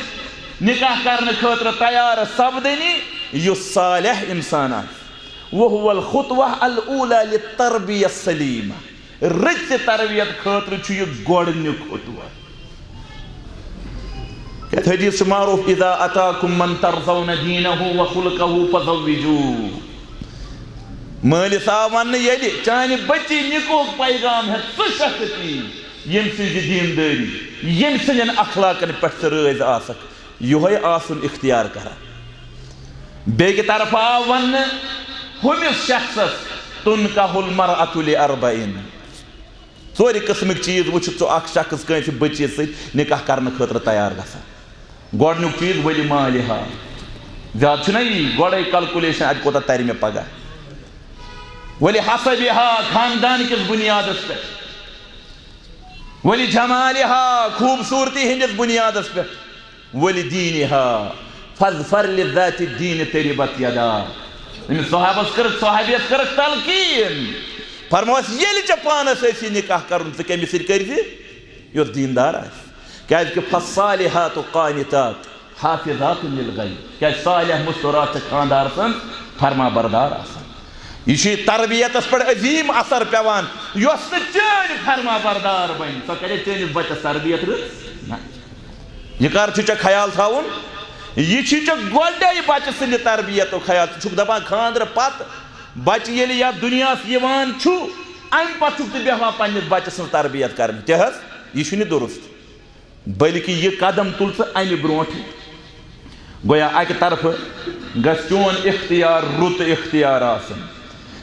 نکاح کرنہٕ خٲطرٕ تیار سپدٕنہِ یُس صالح انسان آسہِ۔ وهو الخطوة الأولى للتربية السليمة۔ رٕژِ تربیت خٲطرٕ چھُ یہِ گۄڈٕنیُک خطوہ۔ یتھ حدیث چھُ معروف، "اذا اتاكم من ترضون دينه وخلقه فزوجوه"۔ مٲلِس آو وننہٕ، ییٚلہِ چانہِ بچی نکاحُک پیغام ہٮ۪تھ سُہ شخص یی، ییٚمہِ سٕنٛزِ دیندٲری، ییٚمہِ سٕنٛدٮ۪ن اخلاقن پٮ۪ٹھ ژٕ رٲضۍ آسکھ، یِہوٚے آسُن اختیار کران۔ بیٚکہِ طرفہٕ آو وننہٕ، ہُمِس شخصس، "تنكح المرأة لأربع"۔ ژورِ قٕسمٕکۍ چیٖز وٕچھِتھ چھُ اکھ شخص کٲنٛسہِ بٔچی سۭتۍ نکاح کرنہٕ خٲطرٕ تیار گژھان۔ گۄڈٕنیُک چیٖز، ولمالها۔ زیادٕ چھُنہ یی، گۄڈَے calculation اَتہِ کوٗتاہ تَرِ مےٚ پگاہ۔ ولحسبها، خاندان کِس بُنیادَس پٮ۪ٹھ۔ ولجمالها، خوٗبصوٗرتی ہٕنٛدِس بُنیادَس پٮ۪ٹھ۔ ولدينها، فاظفر بذات الدين تربت يداك۔ أمِس صحابس کٔرٕکھ، صحابیس کٔرٕکھ تلقیٖن۔ فرموس، ییٚلہِ ژےٚ پانس آسی نکاح کرُن، ژٕ کٔمِس سۭتۍ کٔرزِ؟ یُس دیندار آسہِ۔ کیازِ کہِ فالصالحات قانتات حافظات للغیب۔ کیازِ صالح مستورات چھِ خاندار سٕنٛز فرما بردار آسان۔ یہِ چھُ تربیتس پٮ۪ٹھ عظیٖم اثر پٮ۪وان۔ یۄس نہٕ چٲنۍ فرما بردار بنہِ، سۄ کرِ چٲنِس بچس تربیت رٕژ؟ نہ۔ یہِ کر چھُ ژےٚ خیال تھاوُن؟ یہِ چھُ ژےٚ گۄڈے بچہٕ سٕنٛدِ تربیتُک خیال۔ ژٕ چھُکھ دپان خانٛدرٕ پتہٕ بچہٕ ییٚلہِ یتھ دُنیاہس یِوان چھُ، امہِ پتہٕ چھُکھ ژٕ بیٚہوان پننِس بچہٕ سٕنٛز تربیت کرنہِ۔ تہِ حظ، یہِ چھُنہٕ درست۔ بلکہِ یہِ قدم تُل ژٕ امہِ برونٛٹھٕے۔ گویا اکہِ طرفہٕ گژھِ چون اختیار رُت اختیار آسُن،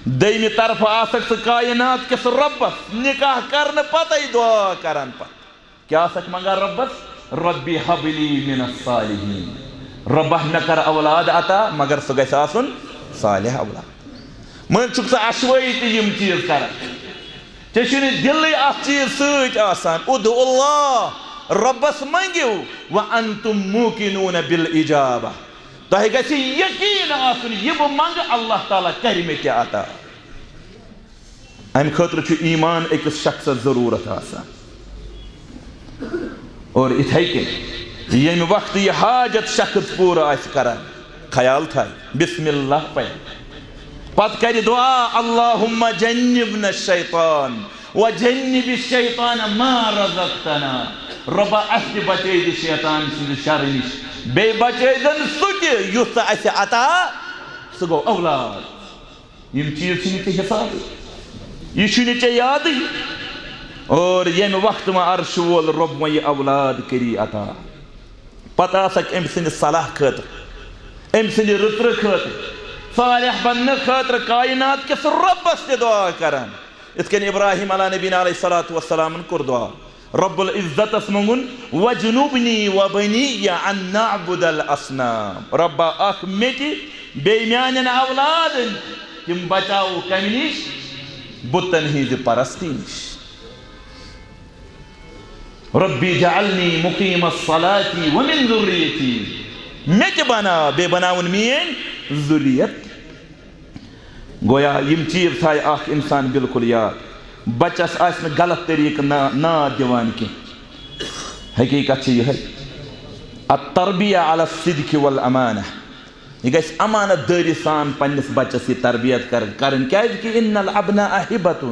دوٚیمہِ طرفہٕ آسکھ ژٕ کائنات کِس رۄبس نکاح کرنہٕ پتے دعا کران پتہٕ۔ کیٛاہ آسکھ منٛگان رۄبس؟ رب ہب لی من الصالحین۔ رۄبہ، مےٚ کر اولاد عطا، مگر سُہ گژھِ آسُن صالح اولاد۔ مٔنٛزۍ چھُکھ ژٕ عشوٲیی تہِ یِم چیٖز کران۔ ژےٚ چھُنہٕ دِلٕے اَتھ چیٖز سۭتۍ آسان۔ ادعوا اللہ، رۄبَس منٛگِو، وانتم موقنون بالاجابہ۔ تۄہہِ گژھِ یقیٖن آسُن، یہِ بہٕ منٛگہٕ، اللہ تعالیٰ کرِ مےٚ تہِ عطا۔ اَمہِ خٲطرٕ چھُ ایمان أکِس شخصس ضروٗرت آسان۔ اور اِتھَے کٔنۍ ییٚمہِ وقتہٕ یہِ حاجت شخص پوٗرٕ آسہِ کران، خیال تھایہِ بسم اللہ پرِ، پتہٕ کرِ دعا، اللہم جنبنا الشیطان وجنب الشیطان ما رزقتنا۔ رۄبا، اَسہِ تہِ بچٲے زِ شیطان سٕنٛدِ شرٕ نِش، بیٚیہِ بچٲے زن سُہ تہِ یُس ژٕ اَسہِ عطا، سُہ گوٚو اولاد۔ یِم چیٖز چھِنہٕ ژےٚ حسابٕے، یہِ چھُنہٕ ژےٚ یادٕے۔ اور ییٚمہِ وقتہٕ وۄنۍ عرشہٕ وول رۄب وۄنۍ یہِ اولاد کٔری عطا، پتہٕ آسکھ أمۍ سٕنٛدِ صلاح خٲطرٕ، أمۍ سٕنٛدِ رٕژرٕ خٲطرٕ، صالح بننہٕ خٲطرٕ کائنات کِس رۄبس تہِ دعا کران۔ یِتھ کٔنۍ ابراہیم علیٰ نبینا علیہ الصلوۃ والسلامن کوٚر دعا، رب العزتس منٛگُن، وجنبنی وبنی ان نعبد الاصنام۔ رۄبا، اکھ مےٚ تہِ بیٚیہِ میانٮ۪ن اولادن تِم بچاوو کمہِ نِش؟ بُتن ہٕنٛزِ پرستی نِش۔ ربی جعلنی مقیم الصلاۃ ومن ذریتی۔ مےٚ تہِ بناو، بیٚیہِ بناوُن میٲنۍ ذُریت۔ گویا یِم چیٖز تھایہِ اکھ انسان بالکل یاد۔ بچس آسہِ نہٕ غلط طریٖقہٕ نا-، ناد دِوان کینٛہہ۔ حقیٖقت چھِ یِہے، التربیہ علی الصدق والامانہ۔ یہِ گژھِ امانت دٲری سان پننِس بچس یہِ تربیت کر-، کرٕنۍ، کیازِ کہِ ان الابناء ہبۃ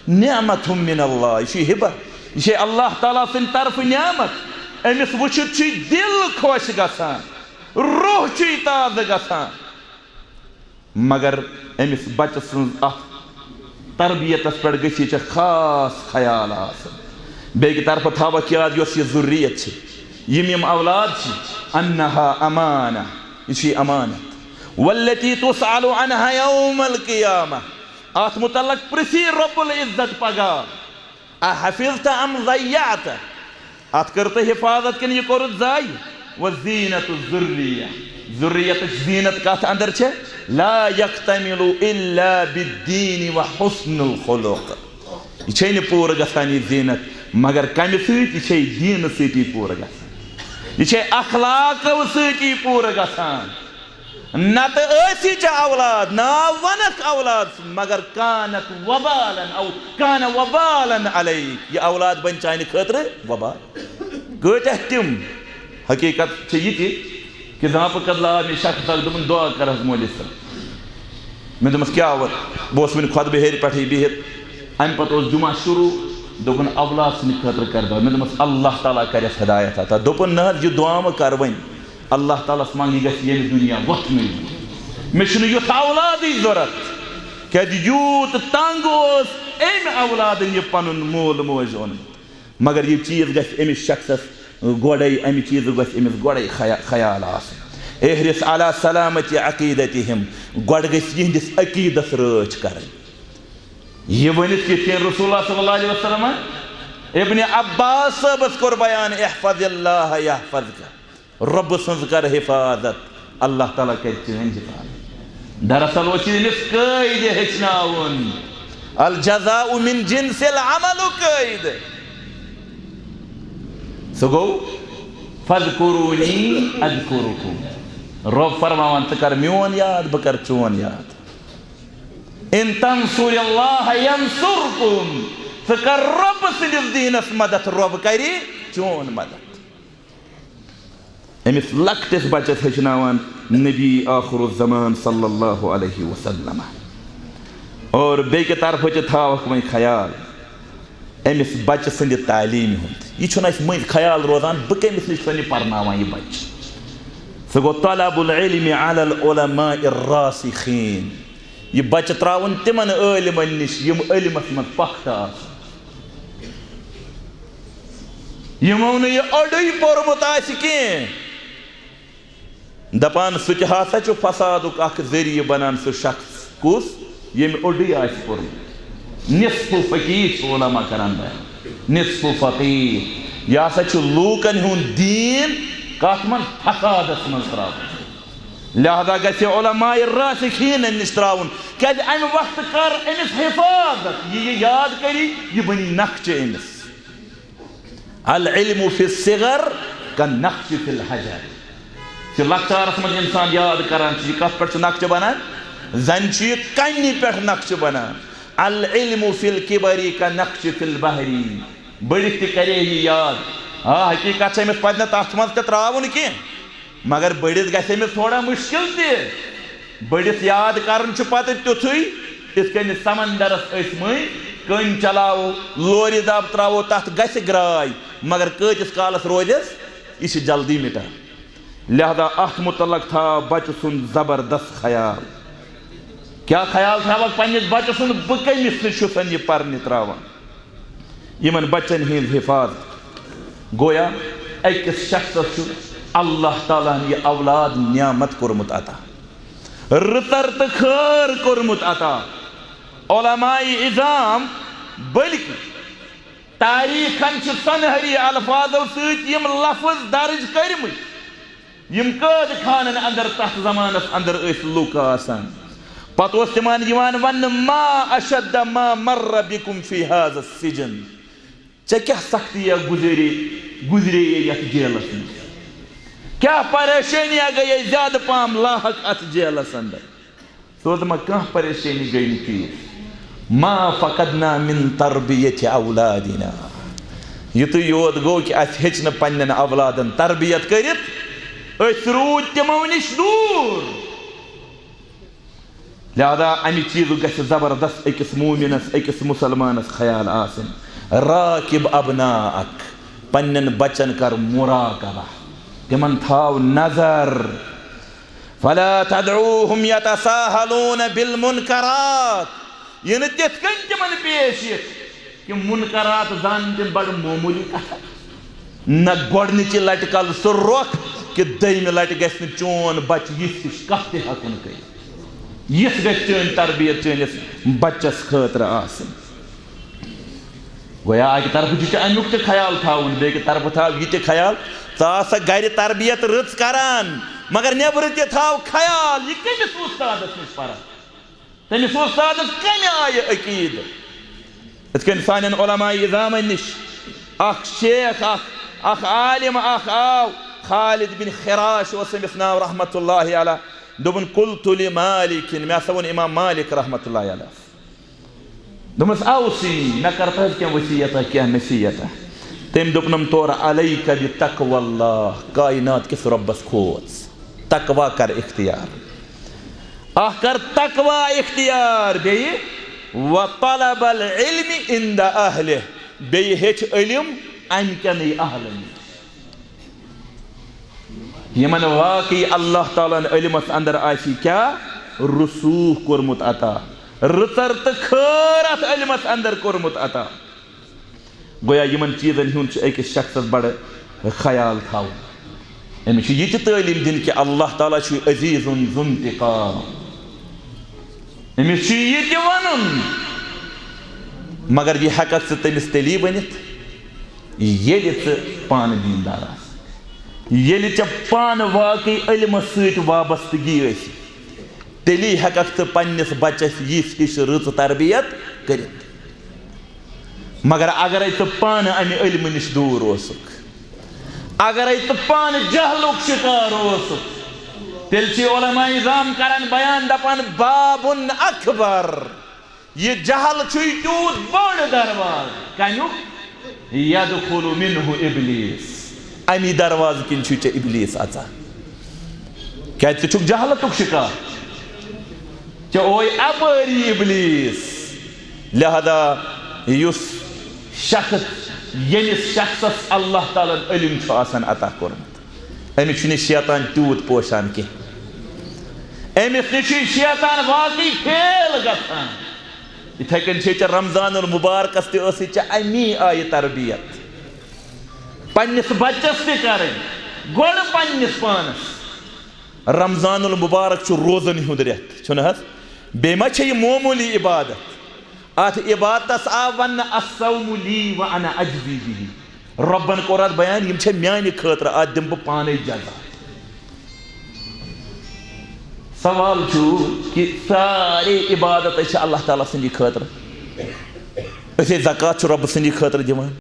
نعمۃ من اللہ۔ یہِ چھُ ہبہ، یہِ چھے اللہ تعالیٰ سٕنٛدِ طرفہٕ نعمت۔ أمِس وٕچھِتھ چھُے دِل خۄش گژھان، روح چھُے تازٕ گژھان۔ مگر أمِس بچہٕ سٕنٛز اَتھ تربیتس پٮ۪ٹھ گژھِ ژےٚ خاص خیال آسُن۔ بیٚیہِ کہِ طرفہٕ تھاوکھ یاد، یۄس یہِ ذُریت چھِ، یِم یِم اولاد چھِ، انہا امانہ، یہِ چھِ امانت۔ والتی تسأل عنہا یوم القیامہ، اَتھ متعلق پرٛژھی رب العزت پگاہ۔ احفظت ام ضیعت؟ اتھ کٔر تۄہہِ حفاظت کِنہٕ یہِ کوٚرُتھ ضایع؟ وزینت الذریہ، ذُریتٕچ زینت کتھ اندر چھےٚ؟ لا یکتمل الا بالدین وحسن الخلق۔ یہِ چھے نہٕ پوٗرٕ گژھان یہِ زینت مگر کمہِ سۭتۍ؟ یہِ چھے دیٖنہٕ سۭتی پوٗرٕ گژھان، یہِ چھے اخلاقو سۭتی پوٗرٕ گژھان۔ نتہٕ ٲسی ژےٚ اولاد، ناو ونکھ اولاد سُنٛد، مگر کانت وبالن او کان وبالن علیک، یہِ اولاد بنہِ چانہِ خٲطرٕ وبال۔ کۭتیاہ تِم؟ حقیقت چھِ یہِ تہِ کہِ زانٛہہ پتہٕ کتہٕ لاو مےٚ شخص اکھ، دوٚپُن، "دعا کر حظ مولوی صٲب۔" مےٚ دوٚپمَس، "کیٛاہ وَ-؟" بہٕ اوسُس وُنہِ خۄطبہٕ ہیٚرِ پٮ۪ٹھٕے بِہِتھ، اَمہِ پتہٕ اوس جمعہ شروع، دوٚپُن، "اولاد سٕنٛدِ خٲطرٕ کر دعا۔" مےٚ دوٚپمَس، "اللہ تعالیٰ کرٮ۪س ہدایت عطا۔" دوٚپُن، "نہ حظ، یہِ دعا مہٕ کر وۄنۍ، اللہ تعالیٰ ہَس منٛگ، یہِ گژھِ ییٚمہِ دُنیا وۄتھنُے۔ مےٚ چھُنہٕ یُتھ اولادٕے ضوٚرَتھ، کیٛازِ یوٗت تنٛگ اوس أمۍ اولادَن یہِ پَنُن مول موج اوٚنمُت۔" مگر یہِ چیٖز گژھِ أمِس شخصس گۄڈَے، اَمہِ چیٖزُک گژھِ أمِس گۄڈَے خیا-، خیال آسُن۔ احرص علی سلامت عقیدتہم، گۄڈٕ گژھِ یِہنٛدِس عقیدس رٲچھ کرٕنۍ۔ یہِ ؤنِتھ کِتھ کٔنۍ رسول اللہ صلی اللہ علیہ وسلم ابن عباس صٲبس کوٚر بیان، "احفظ اللہ یحفظک"، رۄبہٕ سٕنٛز کر حفاظت، اللہ تعالیٰ کرِ چٲنۍ حفاظت۔ دراصل اوس یہِ أمِس قٲعدٕ ہیٚچھناوُن۔ الجزاء من جنس العمل قٲعدٕ۔ سُہ گوٚو، "فاذکرونی اذکرکم"۔ رۄب فرماوان، "ژٕ کر میون یاد، بہٕ کر چون یاد۔" "ان تنصر اللہ ینصرکم"۔ ژٕ کر رۄب سٕنٛدِس دیٖنس مدد، رۄب کرِ چون مدد۔ أمِس لۄکٹِس بچس ہیٚچھناوان نبی آخر الزمان صلی اللہ علیہ وسلم۔ اور بیٚکہِ طرفہٕ تہِ تھاوکھ وۄنۍ خیال أمِس بچہٕ سٕنٛدِ تعلیٖمہِ ہُنٛد۔ یہِ چھُنہٕ اَسہِ مٔنٛزۍ خیال روزان، بہٕ کٔمِس نِش چھُسَن یہِ پرناوان یہِ بچہٕ۔ سُہ گوٚو طلب العلم علی العلماء الراسخین۔ یہِ بچہٕ ترٛاوُن تِمن عٲلمن نِش یِم علمس منٛز پختہٕ آسن۔ یِمو نہٕ یہِ اوٚڑُے پوٚرمُت آسہِ کینٛہہ۔ دپان، سُہ تہِ ہسا چھُ فسادُک اکھ ذٔریعہٕ بنان، سُہ شخص کُس؟ ییٚمۍ اوٚڑُے آسہِ پوٚرمُت۔ نصف فقیہ چھِ علماء کران بیان، نصف فقیہ۔ یہِ ہسا چھُ لوٗکن ہُنٛد دیٖن کتھ منٛز؟ فسادس منٛز ترٛاوان۔ لہذا گژھِ علماء راسخینن نِش ترٛاوُن، کیازِ امہِ وقتہٕ کر أمِس حفاظت، یہِ یہِ یاد کری، یہِ بنی نقشہِ أمِس۔ العلم فی الصغر کالنقش فی الحجر۔ یہِ لۄکچارس منٛز انسان یاد کران چھُ، یہِ کتھ پٮ۪ٹھ چھُ نقشہِ بنان؟ زن چھُ یہِ کنہِ پٮ۪ٹھ نقشہِ بنان۔ العلم فی الکبر کالنقش فی البحر۔ بٔڑِتھ تہِ کرے یہِ یاد۔ آ، حقیقت چھِ أمِس پزِ نہٕ تتھ منٛز تہِ تراوُن کینٛہہ، مگر بٔڑِتھ گژھِ أمِس تھوڑا مشکل تہِ۔ بٔڑِتھ یاد کرُن چھُ پتہٕ تیُتھُے، یِتھ کٔنۍ سمندرس أسۍ مٔنٛزۍ کٔنۍ چلاوو، لورِ دب تراوو، تتھ گژھِ گراے، مگر کۭتِس کالس روزٮ۪س؟ یہِ چھِ جلدی مٹان۔ لہذا اتھ متعلق تھاو بچہٕ سُنٛد زبردست خیال۔ کیٛاہ خیال تھاوکھ پننِس بچہٕ سُنٛد؟ بہٕ کٔمِس نِش چھُسن یہِ پرنہِ تراوان؟ یِمن بچن ہٕنٛز حفاظت۔ گویا أکِس شخصس چھُ اللہ تعالیٰ ہن یہِ اولاد نعمت کوٚرمُت عطا، رٕژر تہٕ خٲر کوٚرمُت عطا۔ علماء عظام، بلکہ تاریخن چھِ سۄنہری الفاظو سۭتۍ یِم لفظ درج کٔرمٕتۍ، یِم قٲد خانن اندر تتھ زمانس اندر ٲسۍ لُکھ آسان۔ پتہٕ اوس تِمن یِوان وننہٕ، "ما اشد ما مر بكم في هذا السجن"، ژےٚ کیٛاہ سختی یا گُزرے، گُزرے یتھ جیلس منٛز؟ کیٛاہ پریشٲنی گٔیے زیادٕ پہم لاحق اتھ جیلس اندر؟ سُہ اوس دپان، کانٛہہ پریشٲنی گٔے نہٕ تیٖژ۔ ما فقدنا من تربیت اولادنا۔ یُتُے یوت گوٚو کہِ اَسہِ ہیٚچ نہٕ پننٮ۪ن اولادن تربیت کٔرِتھ، أسۍ روٗدۍ تِمو نِش دوٗر۔ لہذا امہِ چیٖزُک گژھِ زبردست أکِس مومنس، أکِس مسلمانس خیال آسٕنۍ۔ راقب ابناءک، پننٮ۪ن بچن کر مراقبہ، تِمن تھاو نظر۔ فلا تدعوهم يتساهلون بالمنكرات۔ یہِ نہٕ تِتھ کٔنۍ تِمن پیش یِتھ کہِ منکرات زانن تِم بڑٕ معموٗلی کتھا۔ نہ گۄڈنِچہِ لٹہِ کل سُہ رۄخ کہِ دوٚیمہِ لٹہِ گژھِ نہٕ چون بچہِ یِژھ ہِش کتھ تہِ ہٮ۪کُن کٔرِتھ۔ یِژھ گژھِ چٲنۍ تربیت چٲنِس بچس خٲطرٕ آسٕنۍ۔ گویا اکہِ طرفہٕ چھُ ژےٚ امیُک تہِ خیال تھاوُن، بیٚکہِ طرفہٕ تھاو یہِ تہِ خیال، ژٕ آسکھ گرِ تربیت رٕژ کران، مگر نیبرٕ تہِ تھاو خیال، یہِ کٔمِس اُستادس نِش پران؟ تٔمِس اُستادس کمہِ آیہِ عقیدٕ؟ یِتھ کٔنۍ سانٮ۪ن علماء عظامن نِش اکھ شیخ، اکھ، اکھ عالم اکھ آو، خالد بن خراش اوس أمِس ناو رحمتہ اللہ علیہ۔ دوٚپُن، "قلت لمالک"، مےٚ ہسا ووٚن امام مالک رحمتہ اللہ علیہ۔ دوٚپمَس، "اوصنی"، مےٚ کر تہٕ حظ کینٛہہ وصیتہ، کینٛہہ نصیحتہ۔ تٔمۍ دوٚپنم تورٕ، "علیک بتقوی اللہ"، کائنات کِس رۄبس کھوژ، تقوی کر اختیار۔ اکھ کر تقوی اختیار، بیٚیہِ "وطلب العلم عند اہلہ"، بیٚیہِ ہیٚچھ علم امہِ کٮ۪نٕے اہلن نِش۔ یِمن واقعی اللہ تعالیٰ ہن علمس اندر آسہِ کیٛاہ؟ رسوخ کوٚرمُت عطا، رٕژر تہٕ خٲر اتھ علمس اندر کوٚرمُت عطا۔ گویا یِمن چیٖزن ہُنٛد چھُ أکِس شخصس بڑٕ خیال تھاوُن۔ أمِس چھُ یہِ تہِ تعلیٖم دِنۍ کہِ اللہ تعالیٰ چھُ عزیز ذو انتقام۔ أمِس چھُ یہِ تہِ وَنُن، مگر یہِ ہٮ۪ککھ ژٕ تٔمِس تیٚلی ؤنِتھ، ییٚلہِ ژٕ پانہٕ دیٖندار آسکھ، ییٚلہِ ژےٚ پانہٕ واقعی علمَس سۭتۍ وابستگی ٲسی، تیٚلی ہٮ۪ککھ ژٕ پننِس بچس یِژھ ہِش رٕژ تربیت کٔرِتھ۔ مگر اگرے ژٕ پانہٕ امہِ علمہٕ نِش دوٗر اوسُکھ، اگرے ژٕ پانہٕ جہلُک شکار اوسُکھ، تیٚلہِ چھِ علماء عظام کران بیان، دپان، "بابٌ اکبر"، یہِ جہل چھُے تیوٗت بوٚڑ دروازٕ، کمیُک؟ "یدخل منہ ابلیس"، امی دروازٕ کِنۍ چھُے ژےٚ ابلیس اژان۔ کیازِ ژٕ چھُکھ جہالتُک شکار۔ ژےٚ اوے اپٲری ابلیس۔ لہذا یُس شخص، ییٚمِس شخصس اللہ تعالیٰ ہن علم چھُ آسان عطا کوٚرمُت، أمِس چھُنہٕ شیطان تیوٗت پوشان کینٛہہ۔ أمِس نِش چھُ شیطان واقعی فیل گژھان۔ یِتھے کٔنۍ چھے ژےٚ رمضان المبارکس تہِ ٲسٕے ژےٚ امی آیہِ تربیت۔ پننِس بچس تہِ کرٕنۍ، گۄڈٕ پننِس پانس۔ رمضان المبارک چھُ روزن ہُنٛد رٮ۪تھ، چھُنہٕ حظ؟ بیٚیہِ ما چھےٚ یہِ معموٗلی عبادت؟ اتھ عبادتس آو وننہٕ، "الصوم لی وانا اجزی بہ"۔ رۄبن کوٚر اتھ بیان، "یِم چھےٚ میانہِ خٲطرٕ، اتھ دِمہٕ بہٕ پانے جزا۔" سوال چھُ کہِ سارے عبادت چھِ اللہ تعالیٰ سٕنٛدِ خٲطرٕ۔ أسۍ ہے زکوٰۃ چھِ رۄبہٕ سٕنٛدِ خٲطرٕ دِوان،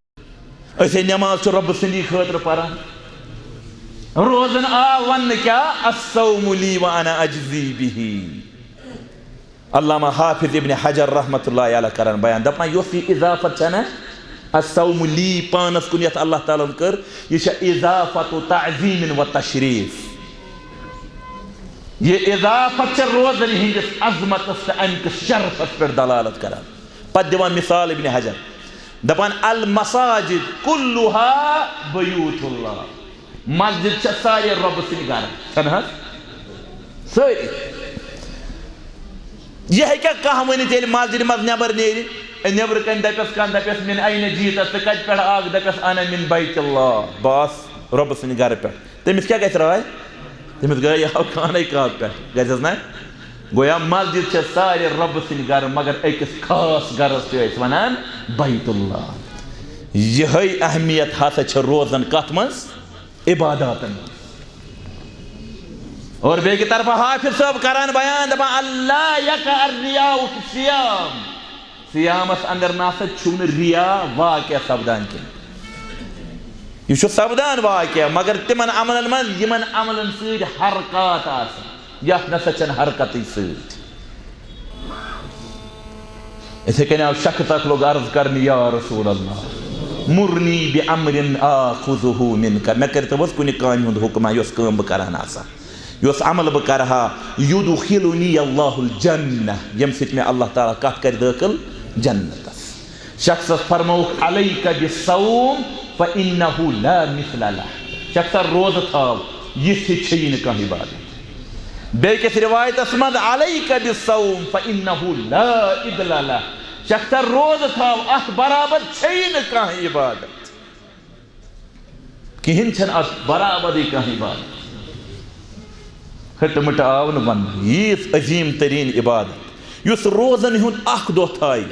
أسۍ ہے نماز چھِ رۄبہٕ سٕنٛدِ خٲطرٕ پران۔ روزن آو وننہٕ کیٛاہ؟ الصوم لی وانا اجزی بہ۔ علامہ حافظ ابن حجر رحمۃ اللہ علیہ کران بیان، دپان، یۄس یہِ اضافت چھےٚ نا، الصوم لی، پانس کُن یتھ اللہ تعالیٰ ہن کٔر، یہِ چھےٚ اضافت تعظیم و تشریف۔ یہِ اضافت چھےٚ روزن ہٕنٛدِس عظمتس تہٕ امہِ کِس شرفس پٮ۪ٹھ دلالت کران۔ پتہٕ دِوان مثال ابن حجر، دپان، المساجد کلها بیوت اللہ۔ مسجد چھےٚ سارے رۄبہٕ سٕنٛدۍ گرٕ، چھَنہٕ حظ؟ سٲری۔ یہِ ہیٚکیٛاہ کانٛہہ ؤنِتھ، ییٚلہِ مسجدِ منٛز نٮ۪بر نیرِ، اے، نٮ۪برٕ کنہِ دپٮ۪س کانٛہہ، دپٮ۪س، من این جیت، ژٕ کتہِ پٮ۪ٹھ آکھ؟ دپٮ۪س، انا من بیت اللہ، بس رۄبہٕ سٕنٛدِ گرٕ پٮ۪ٹھ۔ تٔمِس کیٛاہ گژھِ راے؟ تٔمِس گٔے یہِ ہاو خانَے کعبہٕ پٮ۪ٹھ، گژھٮ۪س نا؟ گویا مسجد چھےٚ سارے رۄبہٕ سٕنٛدِ گرٕ، مگر أکِس خاص گرس چھِ أسۍ ونان بیت اللہ۔ یِہے اہمیت ہسا چھِ روزان کتھ منٛز؟ عباداتن منٛز۔ اور بیٚیہِ کہِ طرفہٕ حافظ صٲب کران بیان، دپان، اللہ یک الریا فی الصیام۔ صیامس اندر نسا چھُنہٕ ریا واقع سپدان کینٛہہ۔ یہِ چھُ سپدان واقع، مگر تِمن عملن منٛز، یِمن عملن سۭتۍ حرکات آسن، یتھ نسا چھنہٕ حرکتٕے سۭتۍ۔ یِتھے کٔنۍ آو شخص اکھ، لوٚگ عرض کرنہِ، یا رسول اللہ، مرنی بامر آخذہ منک، مےٚ کٔرتو حظ کُنہِ کامہِ ہُنٛد حکمہ، یۄس کٲم بہٕ کران آسہٕ ہا، یۄس عمل بہٕ کرٕ ہا، یدخلنی اللہ الجنہ، ییٚمہِ سۭتۍ مےٚ اللہ تعالیٰ کتھ کرِ دٲخل؟ جنتس۔ شخصس فرمووُکھ، علیک بالصوم فانہ لا مثل لہ۔ شخصا، روزٕ تھاو، یِژھ ہِش چھیی نہٕ کانٛہہ عبادت۔ بیٚیہِ کِس روایتس منٛز، علیک بالصوم فانہ لا عدل لہ۔ شخصا، روزٕ تھاو، اتھ برابر چھیی نہٕ کانٛہہ عبادت۔ کِہیٖنۍ چھَنہٕ اَتھ برابرٕے کانٛہہ عبادت۔ ہٕٹہٕ مٕٹہٕ آو نہٕ وننہٕ۔ ییٖژ عظیٖم تریٖن عبادت، یُس روزن ہُنٛد اکھ دۄہ تھایہِ،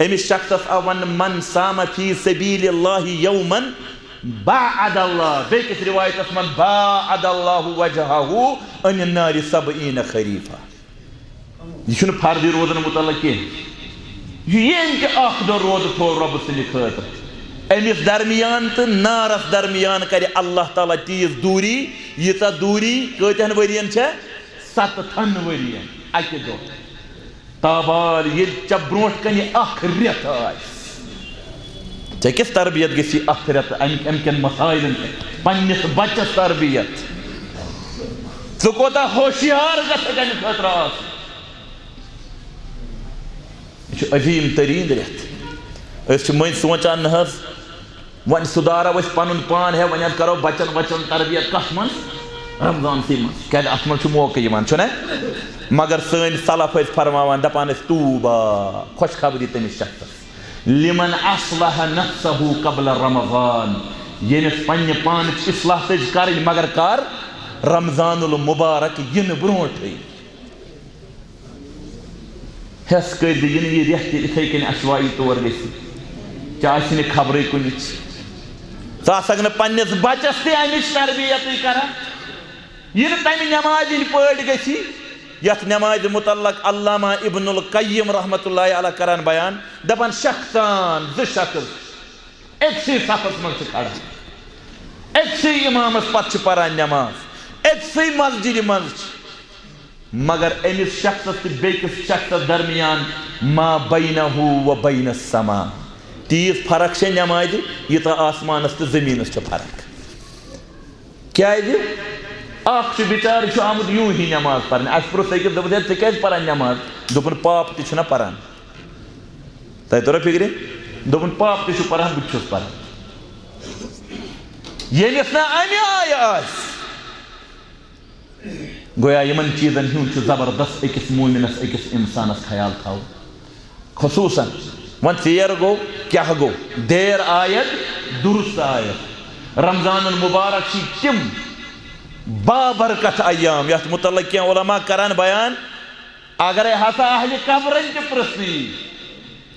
أمِس شخصس آو وننہٕ، من صام فی سبیل اللہ یوما باعد اللہ، بیٚیہِ کِس روایتس منٛز، باعد اللہ وجہہ عن النار سبعین خریفہ۔ یہِ چھُنہٕ فرضی روزن متعلق کینٛہہ۔ یہِ ییٚمۍ تہِ اکھ دۄہ روزٕ تھوو رۄبہٕ سٕنٛدِ خٲطرٕ، أمِس درمیان تہٕ نارس درمیان کرِ اللہ تعالیٰ تیٖژ دوٗری، ییٖژاہ دوٗری کۭتیاہن ؤرین چھےٚ؟ ستتھن ؤرین اکہِ دۄہ۔ تابال، ییٚلہِ ژےٚ برونٛٹھ کنہِ اکھ رٮ۪تھ آسہِ، ژےٚ کِژھ تربیت گژھی اتھ رٮ۪تہٕ امہِ، امہِ کٮ۪ن مسائلن پٮ۪ٹھ؟ پننِس بچس تربیت۔ ژٕ کوتاہ ہوشیار گژھکھ امہِ خٲطرٕ آسُن۔ یہِ چھُ عظیٖم تریٖن رٮ۪تھ۔ أسۍ چھِ مٔنٛزۍ سونٛچان، نہ حظ، وۄنۍ سُدھارو أسۍ پنُن پان، ہے، وۄنۍ حظ کرو بچن وچن تربیت۔ کتھ منٛز؟ رمضانسٕے منٛز۔ کیٛازِ اتھ منٛز چھُ موقعہٕ یِوان، چھُنہ؟ مگر سٲنۍ سلف ٲسۍ فرماوان، دپان ٲسۍ، طوبیٰ، خۄشخبری تٔمِس شخصس، لمن اصلح نفسہ قبل رمضان، ییٚمِس پننہِ پانٕچ اصلاح تٔج کرٕنۍ، مگر کر؟ رمضان المبارک یِنہٕ برونٹھٕے۔ حس کٔرۍ زِ یِنہٕ یہِ رٮ۪تھ تہِ اِتھَے کٔنۍ عشوائیی طور گژھِ، ژےٚ آسہِ نہٕ خبرٕے کُنِچ۔ ژٕ آسکھ نہٕ پننِس بچس تہِ امِچ تربیتٕے کران۔ یِنہٕ تمہِ نمازِ ہٕنٛدۍ پٲٹھۍ گژھِ، یتھ نمازِ متعلق علامہ ابن القیم رحمتہ اللہ علیہ کران بیان، دپان، شخصان، زٕ شخص أکسٕے صفس منٛز چھِ کھڑا، أکسٕے امامس پتہٕ چھِ پران نماز، أکسٕے مسجدِ منٛز چھِ، مگر أمِس شخصس تہٕ بیٚکِس شخصس درمیان ما بینہ و بین السما، تیٖژ فرق چھےٚ نمازِ، ییٖژاہ آسمانس تہٕ زٔمیٖنس چھےٚ فرق۔ کیٛازِ؟ اکھ چھُ بِچارٕ، یہِ چھُ آمُت یوٗں ہی نماز پرنہِ۔ اَسہِ پرُژھ أکِس، دوٚپُس، "ہے، ژٕ کیٛازِ پران نماز؟" دوٚپُن، "پاپہٕ تہِ چھُنہ پران۔" تۄہہِ توٚرا فِکرِ؟ دوٚپُن، "پاپہٕ تہِ چھُ پران، بہٕ تہِ چھُس پران۔" ییٚمِس نہٕ اَمہِ آیہِ آسہِ، گویا یِمن چیٖزن ہُنٛد چھُ زبردست أکِس مومنس، أکِس اِنسانس خیال تھاوُن۔ خصوصاً وۄنۍ ژیر گوٚو، کیٛاہ گوٚو؟ دیر آیت، درست آیت۔ رمضان المبارک چھِ تِم بابرکت ایام، یتھ متعلق کینٛہہ علماء کران بیان، اگرے ہسا اہلِ قبرن تہِ پرژھنہٕ یی،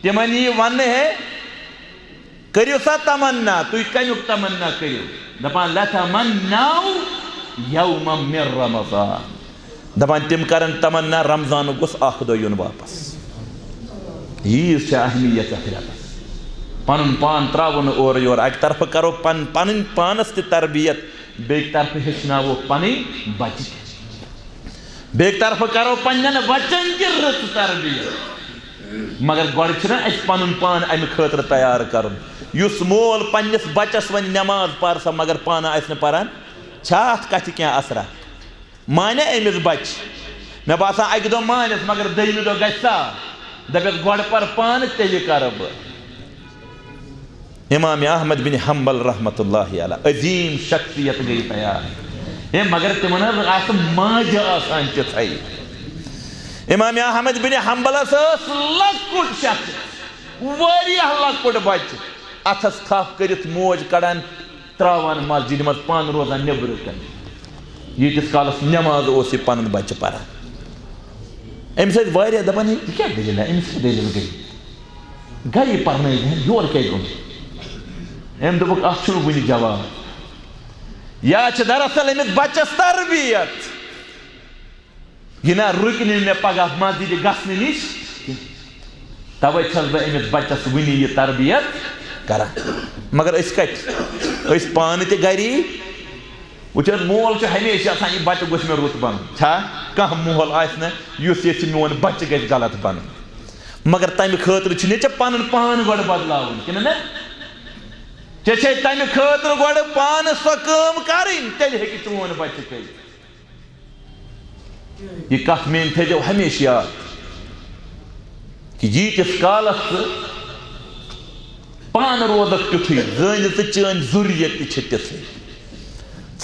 تِمن یی وننہٕ، ہے، کٔرِو سا تمنا، تُہۍ کمیُک تمنا کٔرِو؟ دپان، "لتمنوا یوما من رمضان"۔ دپان تِم کرن تمنا، رمضانُک گوٚژھ اکھ دۄہ یُن واپس۔ ییٖژ چھےٚ اہمیت یتھ رٮ۪تس۔ پنُن پان تراوو نہٕ اورٕ یورٕ، اکہِ طرفہٕ کرو پن-، پنٕنۍ پانس تہِ تربیت، بیٚکہِ طرفہٕ ہیٚچھناوو پنٕنۍ بچہِ تہِ۔ بیٚکہِ طرفہٕ کرو پننٮ۪ن بچن تہِ رٕژ تربیت۔ مگر گۄڈٕ چھُنہ اَسہِ پنُن پان امہِ خٲطرٕ تیار کرُن۔ یُس مول پننِس بچس ونہِ نٮ۪ماز پر سا، مگر پانہٕ آسہِ نہٕ پران، چھا اتھ کتھِ کینٛہہ اثرا؟ مانہِ أمِس بچہِ۔ مےٚ باسان اکہِ دۄہ مانٮ۪س، مگر دوٚیمہِ دۄہ گژھِ سا۔ دپٮ۪س، گۄڈٕ پر پانہٕ، تیٚلہِ کرٕ بہٕ۔ امام احمد بن حنبل رحمۃ اللہ علیہ، عظیم شخصیت گٔے تیار۔ ہے، مگر تِمن حظ آسہٕ ماجہِ آسان تِژھے۔ امام احمد بن حنبلس ٲس لۄکُٹ شخص، واریاہ لۄکُٹ بچہِ، اتھس تھپھ کٔرِتھ موج کڑان، تراوان مسجدِ منٛز، پانہٕ روزان نیبرٕ کنہِ۔ ییٖتِس کالس نٮ۪ماز اوس یہِ پنُن بچہِ پران۔ أمِس ٲسۍ واریاہ دپان، "ہے، یہِ کیٛاہ دٔلیٖلہ؟ أمِس کیٛاہ دٔلیٖل گٔے؟ گرِ پرنٲوِتھ، یور کیٛازِ اوٚن؟" أمۍ دوٚپُکھ، "اتھ چھُنہٕ وُنہِ جواب۔ یا چھِ دراصل أمِس بچس تربیت۔ یہِ نہ رُکہِ نہٕ مےٚ پگاہ مسجدِ گژھنہٕ نِش کینٛہہ۔ توے چھَس بہٕ أمِس بچس وُنہِ یہِ تربیت کران۔" مگر أسۍ کتہِ؟ أسۍ پانہٕ تہِ گری۔ وٕچھ حظ، مول چھُ ہمیشہِ یژھان، یہِ بچہٕ گوٚژھ مےٚ رُت بنُن۔ چھا کانٛہہ مول آسہِ نہٕ یُس یژھِ، میون بچہٕ گژھِ غلط بنُن؟ مگر تمہِ خٲطرٕ چھُ نہٕ ژےٚ پنُن پان گۄڈٕ بدلاوُن، کِنہٕ نہ؟ ژےٚ چھے تمہِ خٲطرٕ گۄڈٕ پانہٕ سۄ کٲم کرٕنۍ، تیٚلہِ ہیٚکہِ چون بچہٕ کٔرِتھ۔ یہِ کتھ میٲنۍ تھٲیزیو ہمیشہِ یاد، کہِ ییٖتِس کالس ژٕ پانہٕ روزکھ تیُتھُے، زٲنۍ زِ ژٕ، چٲنۍ ضروٗریت تہِ چھِ تِژھٕے۔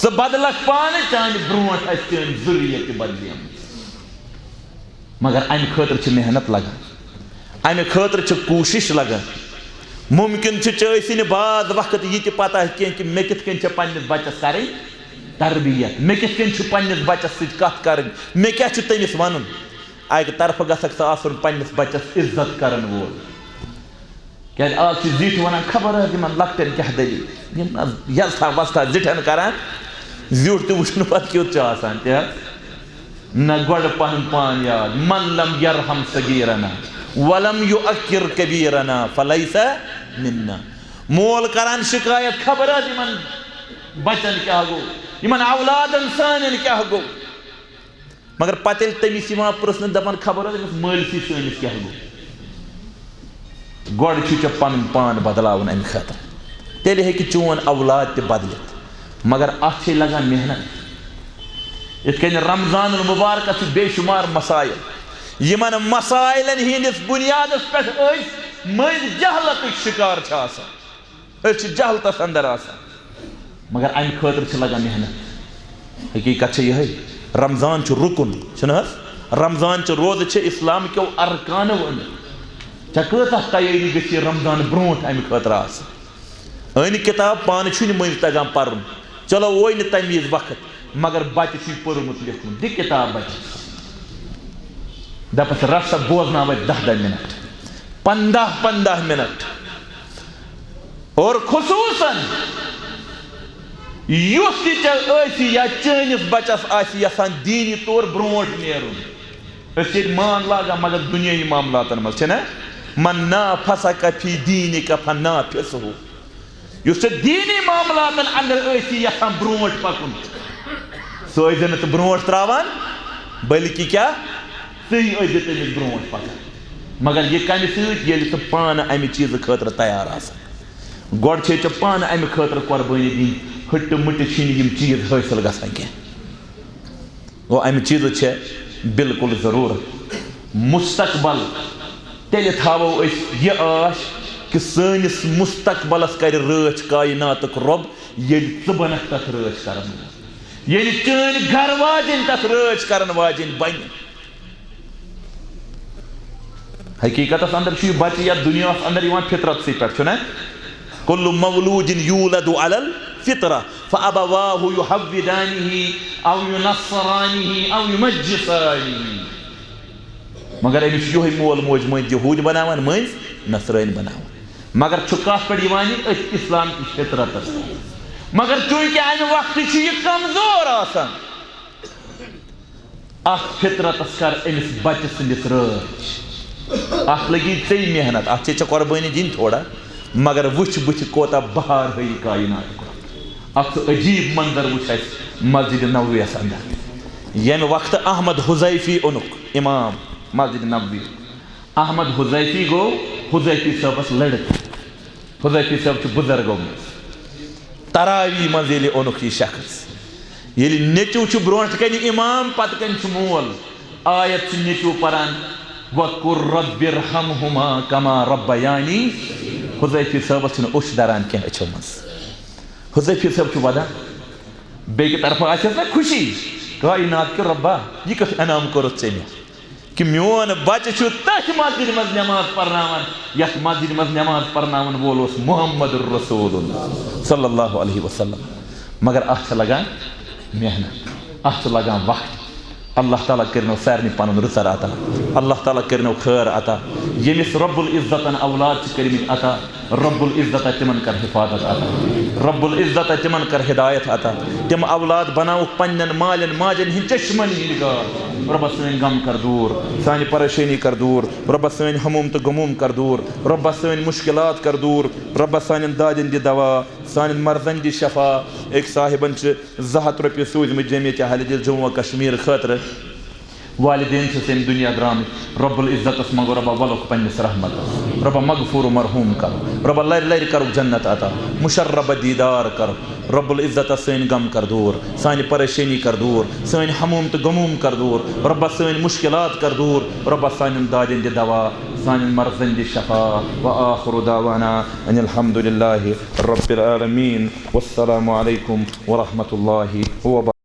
ژٕ بدلکھ پانہٕ، چانہِ برونٛٹھ آسہِ چٲنۍ ضروٗریت تہِ بدلیمٕژ۔ مگر امہِ خٲطرٕ چھِ محنت لگان، امہِ خٲطرٕ چھِ کوٗشش لگان۔ ممکن چھُ ژےٚ ٲسی نہٕ بعض وقت یہِ تہِ پتہ کینٛہہ کہِ مےٚ کِتھ کٔنۍ چھےٚ پننِس بچس کرٕنۍ تربیت، مےٚ کِتھ کٔنۍ چھُ پننِس بچس سۭتۍ کتھ کرٕنۍ، مےٚ کیٛاہ چھُ تٔمِس ونُن۔ اکہِ طرفہٕ گژھکھ ژٕ آسُن پننِس بچس عزت کرن وول۔ کیازِ آز چھِ زِٹھۍ ونان، خبر حظ یِمن لۄکٹٮ۪ن کیٛاہ دٔلیٖل، یِم نہ یزتھا وزتھا زِٹھٮ۪ن کران، زیُٹھ تہِ وٕچھُن پتہٕ کیُتھ چھُ آسان، تہِ حظ۔ نہ گۄڈٕ پنُن پان یاد، من لم یرحم صغیرنا ولم یؤقر کبیرنا فلیس منا۔ مول کران شکایت، خبر حظ یِمن بچن کیٛاہ گوٚو، یِمن اولادن سانٮ۪ن کیٛاہ گوٚو۔ مگر پتہٕ ییٚلہِ تٔمِس یِوان پرژھنہٕ، دپان، خبر حظ أمِس مٲلۍ سٕے سٲنِس کیٛاہ گوٚو۔ گۄڈٕ چھُے ژےٚ پنُن پان بدلاوُن امہِ خٲطرٕ، تیٚلہِ ہیٚکہِ چون اولاد تہِ بدلِتھ۔ مگر اتھ چھے لگان محنت۔ یِتھ کٔنۍ رمضان المبارکس چھِ بے شمار مسائل، یِمن مسائلن ہٕنٛدِس بنیادس پٮ۪ٹھ أسۍ مٔنٛزۍ جہلتٕکۍ شکار چھِ آسان۔ أسۍ چھِ جہلتس اندر آسان، مگر امہِ خٲطرٕ چھِ لگان محنت۔ حقیقت چھِ یِہے، رمضان چھُ رُکُن، چھُنہٕ حظ؟ رمضان چہِ روزٕ چھِ اسلام کیو ارکانو أنٛدۍ۔ ژےٚ کۭژاہ تیٲری گٔژھی رمضان برونٛٹھ امہِ خٲطرٕ آسٕنۍ؟ أنۍ کتاب، پانہٕ چھُے نہٕ مٔنٛزۍ تگان پرُن، چلو ووے نہٕ تمہِ وِزِ وقت، مگر بچہِ چھُے پوٚرمُت لیوٚکھمُت، دِ کتاب بچس۔ دپس، رٹھ سا، بوزناو اَتہِ دَہ دَہ منٹ، پنٛداہ پنٛداہ منٹ۔ اور خصوصاً یُس تہِ ژےٚ ٲسی یا چٲنِس بچس آسہِ یژھان دینی طور برونٛٹھ نیرُن، أسۍ چھِ ییٚتہِ مان لاگان، مگر دُنیٲیی معاملاتن منٛز چھِنہ، من نافسک فی دینک فنافسہ۔ یُس ژےٚ دیٖنی معاملاتن اندر ٲسی یژھان برونٛٹھ پکُن، سُہ ٲسۍ زِ نہٕ ژٕ برونٛٹھ تراوان، بلکہِ کیٛاہ، ژٕے ٲسۍ زِ تٔمِس برونٛٹھ پکان۔ مگر یہِ کمہِ سۭتۍ؟ ییٚلہِ ژٕ پانہٕ امہِ چیٖزٕ خٲطرٕ تیار آسکھ۔ گۄڈٕ چھے ژےٚ پانہٕ امہِ خٲطرٕ قۄربٲنی دِنۍ، ہٕٹہٕ مٕٹہٕ چھِنہٕ یِم چیٖز حٲصِل گژھان کینٛہہ۔ گوٚو، امہِ چیٖزٕچ چھےٚ بالکل ضروٗرت۔ مستقبل، تیٚلہِ تھاوو أسۍ یہِ آش کہِ سٲنِس مستقبلس کرِ رٲچھ کایناتُک رۄب، ییٚلہِ ژٕ بنکھ تتھ رٲچھ کرن وول، ییٚلہِ چٲنۍ گرٕ واجٮ۪ن تتھ رٲچھ کرن واجٮ۪ن بنہِ۔ حقیقتس اندر چھُ یہِ بچہِ یتھ دُنیاہس اندر یِوان فطرتسٕے پٮ۪ٹھ، چھُنہ؟ کل مولود یولد علی الفطرہ فابواہ یحودانہ او ینصرانہ او یمجسانہ۔ مگر أمِس چھُ یِہوٚے مول موج مٔنٛزۍ یہوٗدۍ بناوان، مٔنٛزۍ نصرٲنۍ بناوان۔ مگر چھُ کتھ پٮ۪ٹھ یِوان یہِ؟ أتھۍ اسلام کِس فطرتس۔ مگر چوٗنٛکہِ امہِ وقتہٕ چھُ یہِ کمزور آسان، اتھ فطرتس کر أمِس بچہٕ سٕنٛدِس رٲچھ۔ اتھ لگی ژےٚ محنت، اتھ چھے ژےٚ قربٲنی دِنۍ تھوڑا، مگر وٕچھ بٕتھِ کوتاہ بہار ہٲیی کائنات۔ اتھ سُہ عجیب منظر وٕچھ اسہِ مسجد نبویس اندر، ییٚمہِ وقتہٕ احمد حذیفی اوٚنُکھ امام مسجد نبوی۔ احمد حذیفی گوٚو حذیفی صٲبس لڑکہٕ۔ حذیفی صٲب چھُ بُزرگو منٛز۔ تراوی منٛز ییٚلہِ اوٚنُکھ یہِ شخص، ییٚلہِ نیٚچُو چھُ برونٛٹھ کنہِ امام، پتہٕ کنہِ چھُ مول، آیت چھُ نیٚچُو پران، "وَقُل رَّبِّ ارْحَمْهُمَا كَمَا رَبَّيَانِي"۔ حذیفی صٲبس چھُنہٕ اوٚش دران کینٛہہ أچھو منٛز۔ حذیفی صٲب چھُ ودان، بیٚکہِ طرفہٕ آسٮ۪س نا خوشی، کائنات کہِ رۄبا، یہِ کیُتھ انعام کوٚرُتھ ژےٚ مےٚ؟ کہ میون بچہ چھُ تٔتھۍ مسجد منٛز نماز پرناوان، یتھ مسجد منٛز نماز پرناون وول اوس محمد رسول اللہ صلی اللہ علیہ وسلم۔ مگر اتھ چھِ لگان محنت، اتھ چھُ لگان وقت۔ اللہ تعالیٰ کٔرِنو سارنٕے پنُن رٕژر عطا۔ اللہ تعالیٰ کٔرِنو خٲر عطا۔ ییٚمِس رب العزتن اولاد چھِ کٔرمٕتۍ عطا، رب العزت تِمن کر حفاظت عطا۔ رب العزت تِمن کر ہدایت عطا۔ تِم اولاد بناوُکھ پننٮ۪ن مالٮ۪ن ماجن ہٕنٛدۍ چشمن ہٕنٛدۍ گاش۔ رۄبہ سٲنۍ غم کر دوٗر، سانہِ پریشٲنی کر دوٗر۔ رۄبہ سٲنۍ ہموم تہٕ غموم کر دوٗر۔ رۄبہ سٲنۍ مشکلات کر دوٗر۔ رۄبہ سانٮ۪ن دادٮ۪ن دِ دوا، سانٮ۪ن مرضن دِ شفا۔ أکۍ صاحبن چھِ زٕ ہتھ رۄپیہِ سوٗزمٕتۍ جمعیت اہل حدیث جموں و کشمیر خٲطرٕ۔ والدین چھِ سٲنۍ دُنیا درٛامٕتۍ۔ رب العزتس منٛگو، رۄبہ ولُکھ پننِس رحمتس۔ رۄبہ مغفور و مرحوم کرُکھ۔ رۄبہ لرِ لرِ کرُکھ جنت عطا۔ مشرب دیدار کرُکھ۔ رب العزتس سٲنۍ غم کر دوٗر، سانہِ پریشٲنی کر دوٗر، سٲنۍ ہموم تہٕ غموم کر دوٗر۔ رۄبہ سٲنۍ مشکلات کر دوٗر۔ رۄبہ سانٮ۪ن دادٮ۪ن دِ دوا، سانٮ۪ن مرضن دِ شفا۔ وآخر دعوانا ان الحمد للہ رب العالمین۔ والسلام علیکم ورحمۃ اللہ وبرکاتہ۔